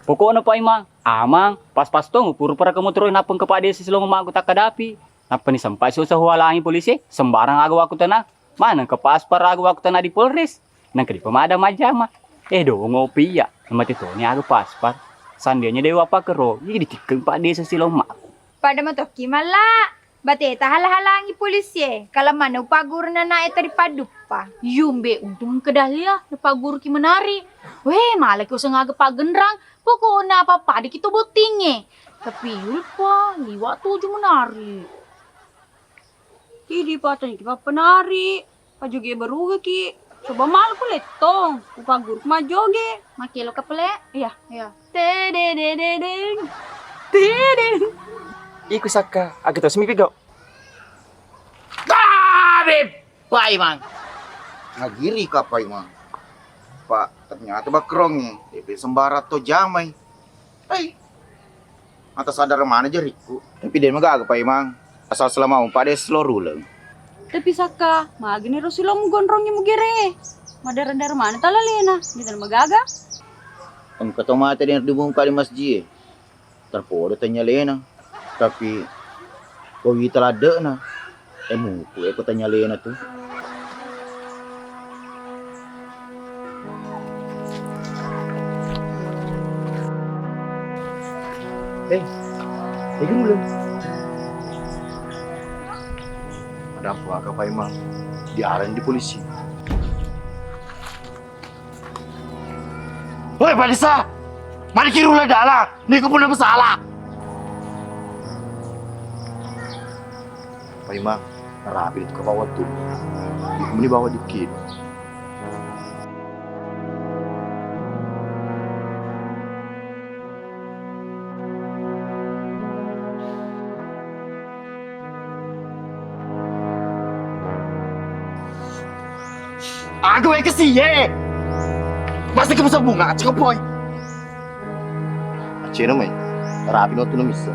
Pokokna, Pa Imang, Amang, pas-pas tong upuru paraka motoro nappa engka Pak Desa silong magu takkadapi. Nappani sempa siosa hualangi polisi, sembarang aga wakkutana. Manengka Pak Aspar aga wakkutana di Polres. Nengka dipa mada majjama. Eh, dongo pi iya, mate toni aga Pak Aspar. Sandianya dewa pakero, jadi tikkeng Pak Desa silong magu. Pada matokki malla. Bateta hala-halangi polisie, kala manna upagguru nanae taripadduppa. Yumbe, untung engka Dahlia napagguruki menari. Weh, malaki useng aga paggenrang, pokokna apa-apa deki to bottingnge. Tapi Ulfa liwa tuju menari. Idi patani ki pappenari. Pajoge baruga ki. Coba malu ku lettong. Upagguruku majjoge. Makkelo ka pale? Iya. Iya. Tededededeng. Tedeng. Iku sakka, aga to semi pigau. Tabib! Paimang. Nagiri ka Paimang. Pak, ternyata bakrongi. Depe sembarang to jamai. Hei. Mata sadar mana jarikku. Tapi de magaga Paimang. Asal selama umpa de selo ruleng. Tapi sakka, magini ro silong gondrongnya mugere. Madara-dara mana talalena. Dia magaga. Engka to mate de dibungka di masjid. Terpodo tanyalena. Tapi ko wita ladde'na. Eh, muku e ko tanyalena tu. Eh, eh, guru le. Ada apa ka Paimang? Diarang di polisi. Woi, Pak Desa! Mari kiru le dalang, niku pun masalah. Paimang, rapi itu ke bawah tuh. Niku meni bawa dikit. Aga wae kesiye. Masih ke bunga, cukup boy. Acena mai. Rapi no tu no misa.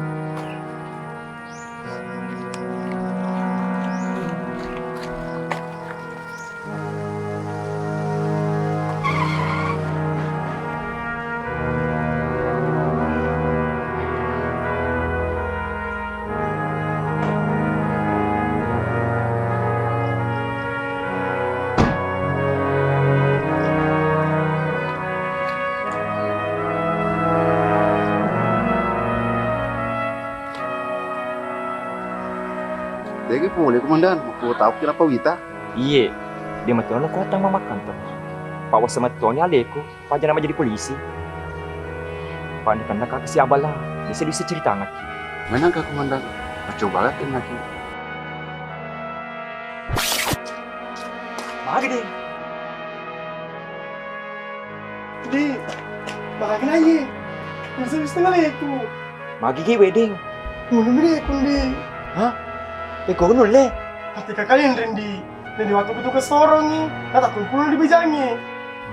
Dege pole, Komandan, makko tau kenapa wita? Iye, de matteru kuatang mamakkanteng. Pawasa mattoni aleku, pajana majadi polisi. Panikanna kaka siabala. Bisa-bisa ceritangakki. Menangka, Komandan. Percoba lagi naki. Magi, Deng? Di, magi naye? Bisa-bisa ngaleku. Magi ki, Wedeng? Ngunumi deh, kundi. Hah? Eh, kok nulle? Hati kakak yang rendi. Jadi waktu butuh kesorongi, kata kumpul di bijangi.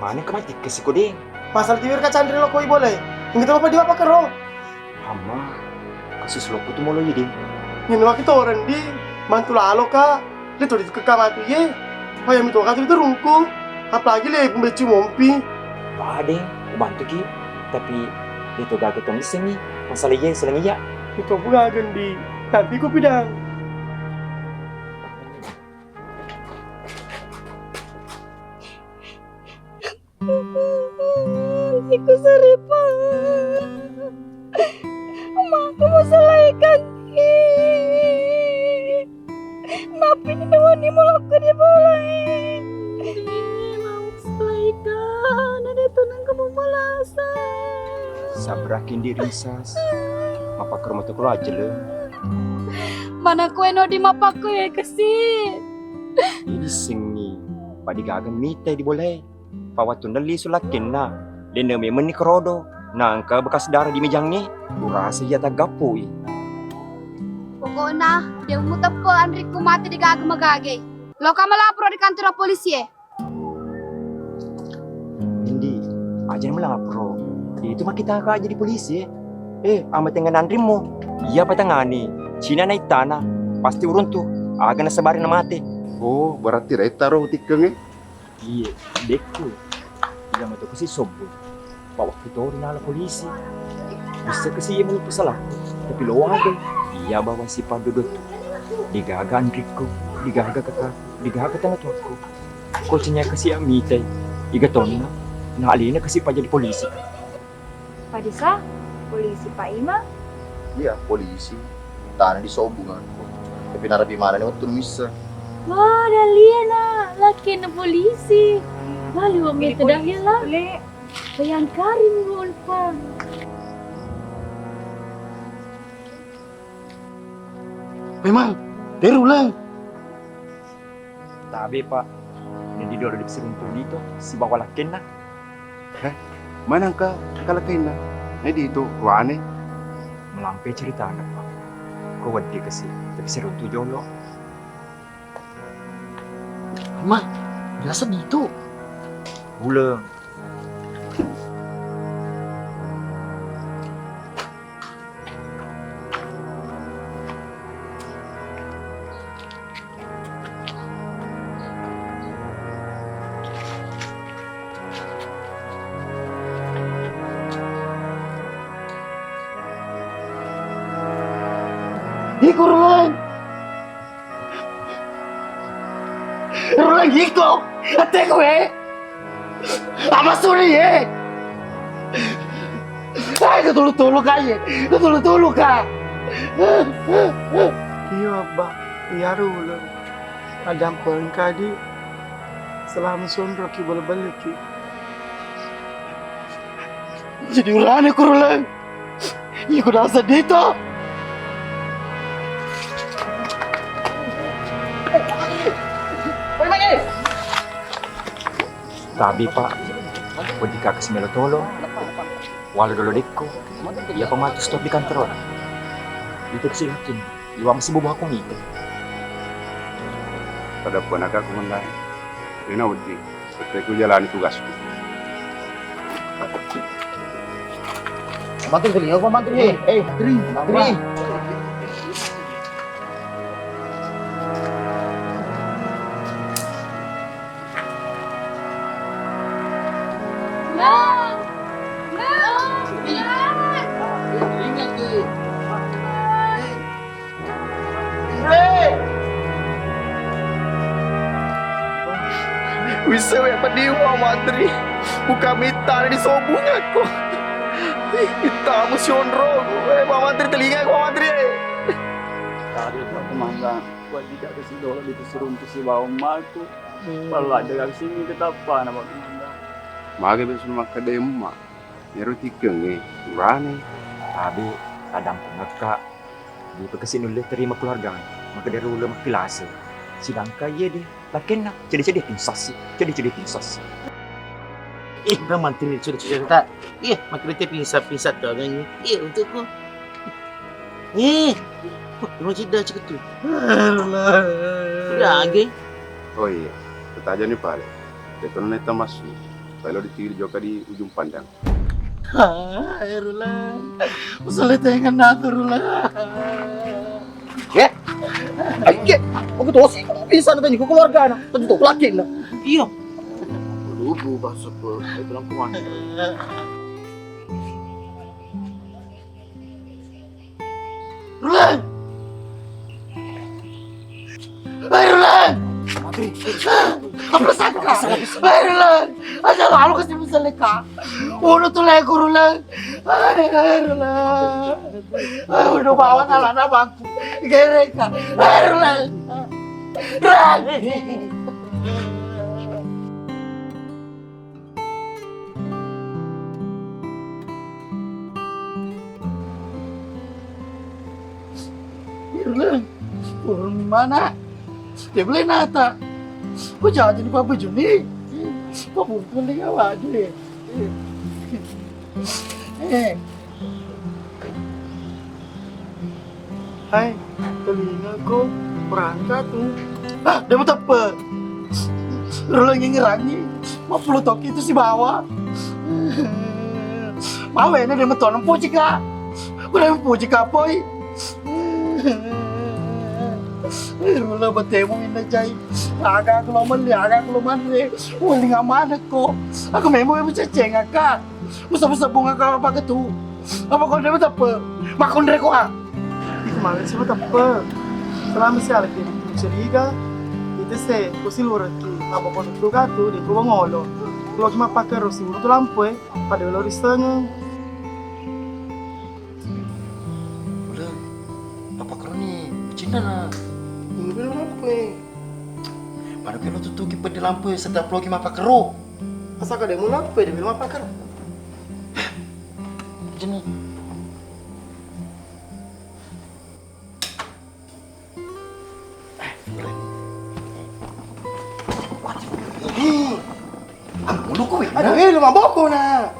Mana kemati ke siko, Deng? Pasal tiwir ka canri lo koi boleh. Nggak tahu apa di apa kero. Amma, kasus loppo tu molo idi. Nino aki toren di, mantu lalo ka, le todi ke kamatu ye. Paya mi toka tu rungku, apalagi le pembecu mompi. Bade, ubantu ki, tapi le to gaga tong isengi, masalah ye seleng iya. Itu aku gagen di, tapi ku pidang. Iku seripa. Maka musalaikan. Napi ni dawani mulakka di balai. Mau salaikan, ada tunang kamu malasa. Sabrakin diri sas. Mapakro matu kelo aja le. Mana kue no di mapakku ya kesi. Ini sengi. Padigaga mita di bolai. Pawattunna lisu lakkenna, denne memenni kerodo, nangka bekas darah di mejangnge, urasa iya taggappui. Pokokna, de' muteppe anrikku mate degaga magage. Loka malaporo di kantor polisi e. Indi, aja malaporo. Itu makkita ka aja di polisi e. Eh, amatengan anrimmu. Iya patangani, cina na ittana, pasti uruntu, aga nasabari na mate. Oh, berarti retta ro tikkenge? Iye, dekku. Iya matu kasi sobbu. Pak waktu tori nala polisi. Bisa kasi iya mulu pesala. Tapi lo wagai. Iya bawa si padodot. Digaga anrikku, digaga kakakku, digaga tangatuakku. Ko cinya kasi amitai. Iga tonna. Na alina kasi pajadi polisi. Padisa, polisi Pak Imang? Iya, polisi. Tana di Sobung aku. Tapi narapi manani wettu missa. Wah, dalia na, lakena polisi. Bali wa mete dalia la. Bayangkari mu lupa. Memang, teru lang. Tabe, Pak. Nedi dolo di siruntu dito, sibawa lakkenna. Heh, manangka kalakkainna? Nedi itu ruane? Melampe ceritana, Pak. Ko weddi kasi, tapi siruntu jolo. Ma, biasa ditu. Uleng. Iko, Roland. Roland, iko. Ateku, eh. Apa suri, eh? Ay, tulu-tulu ka, eh. Tulu-tulu ka. Iyo, Abba. Iyaro uleng. Addampengka di selama sonroki belle-belleki. Jadi urane kuruleng. Iko dasa dito. Tabi, Pak. Wedi kaka simelo tolo. Wala dolo dekko. Iya pamatu stop di kantor. Itu kesilakin. Iwang sibubu aku ngite. Pada pun aku menang. Ina wedi. Seteku jalani tugasku. Mantri kali, aku mantri. Eh, eh, mantri, mantri. Bang! Bang! Bang! Ingat tuh. Wisseng we padiwa mantri, buka mittana disobungakko. Mittamu sionroku, eh, Pak Mantri, telinga Pak Mantri, eh. Tadi Pak Komandan, wajib ada sidolo di Pesurung Pusi Bawang Maku. Pala ada sini ketappana Pak Komandan. Mage besok makkeda emma. Ero tikkeng e, urane. Tabe, Tadampengekka, de pakasi nulle terima keluargana, maka de rulle makkilase. Sedangkan iye de, lakenna cede-cede pinsassi, cede-cede pinsassi. Eh, Bang Mantri, sudah cerita. Iya, makkeda te pinsa-pinsa tu, Bang. Iya, untukku. Eh, oh, rumah jeda cek tu. Udah, geng. Oh iya, tetaja ni pale. Itu neta masuk. Kalau ditiru joka di ujung pandang. Hai, Rulang. Usale tengen aku, Rulang. Eh? Ayo, aku tuh sih, kamu bisa nanti ke keluarga, nah. Tentu laki, nah. Iya. Lugu bahasa pe, itu lang kuman. Rulang! Hai, Rulang! Apa sangka? Hai, Rulang! Aja lalu kasih misalnya, Kak. Udah tuh lego, Rulang. Hai, hai, Rulang. Hai, udah bawa anak-anak bangku. Gereka. Hai, Rulang. Rulang! Irleng, urung mana? Dia boleh nata. Kok jalan jadi papa Juni? Kok bukan lagi awak deh? Eh, hai, telingaku merangkak tuh. Ah, dia mau tepe. Rulang ngerangi, mau puluh toki itu si bawa. Mau enak dia mau tolong puji, Kak. Boleh puji, Kak, poi. Rulang bertemu indah jai. Agak aku lo meli, agak aku lo manre. Wali ngamana kok. Aku memang memang ceceng, Kak. Musa-musa bunga kau apa ketu? Apa kau dia tepe? Makon reko, ah. Iku male sih tepe. Selama si alaki curiga, itu se kusi luraki. Apa kau tuh katu di gua ngolo. Kalau cuma pakai rosi bulu tuh lampu, eh. Pada lo risengeng. Udah, apa kau nih? Cinta na. Ini belum apa, eh? Pada kau tutuki pede lampu, eh, setiap logi mapakero. Asa ka demo nappa de mapakar. Jeneng. Hei, angulu ko wé. Aduh, eh, lu maboko na.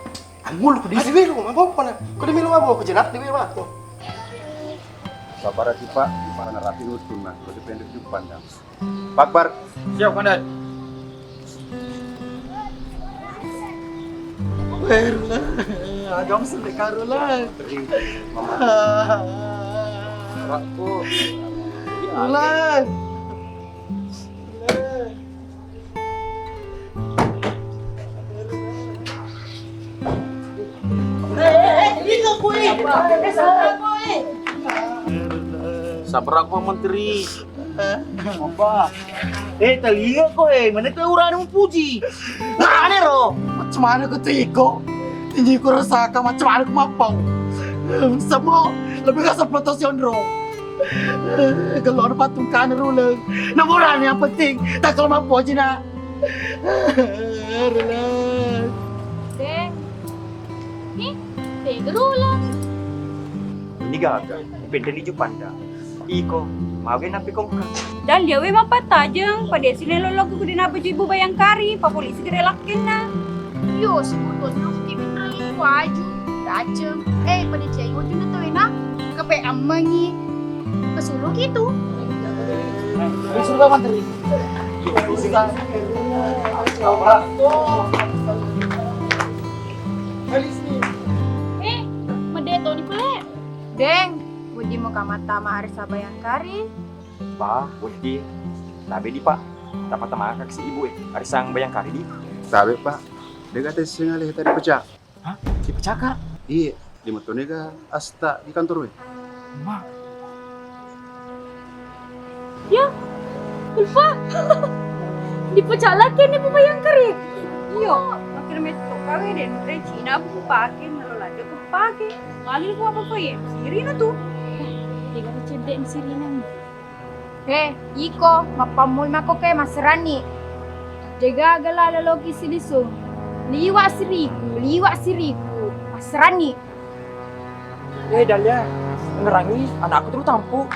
Angulu ko di. Aduh, eh, lu maboko na. Ko demi lu maboko jenak di maboko. Sabar sih, Pak. Para narapi nutun na. Ko dipendek jupan dong. Pak Akbar. Siap, Komandan. Wé, Rulang. Agam sendek karo, Lang. Rulang. Sabrak, Pak Menteri. Apa? Eh, talia ko, eh, mana tu orang mupuji? Mana ro? Macam mana ko tiko? Ini ko rasaka macam mana ko mappau? Semua lebih kasar protesion ro. Kalau ada patung kan Rulang. Nomor yang penting tak kalau mampu aja nak. Rulang. Deng. Nih, tega Rulang. Ini gaga, pendeni jupanda. Iko, mage napi kongka. Dan dia wé mappatajeng, pada sini lolo ku dina baju Ibu Bayangkari, pa polisi gede lakkenna. Yo, sebetulnya aku kimin rali waju, racem. Eh, pada cai waju na tawena, kepe ammengi. Kesulu gitu. Sudah mantri. Eh, mede toni pale. Deng, wedding mo kamattama Arissa Bayangkari. Ba, wedding. Tabe di, Pak. Tapa-tama kaksi ibu, eh. Arissa Bayangkari di. Tabe, Pak. Dega tessing alih tadi pecah. Hah? Dipecah, Kak? Iya, di metone ga asta di kantor, weh. Ma. Ya, lupa. Dipecah lagi nih, Bu Bayangkari. Iyo, makin metok kawé dé, Cina bu paké, melo ladde ku paké. Ngalil ku apa ko ye? Sirina tu. Tiga cedde sirina. He, iko, mappammui mako ke masserani. Dé gaga lalo loki silisung. Liwa siriku, liwa siriku, masserani. Eh, Dahlia, Ngerangi anakku terus tampu.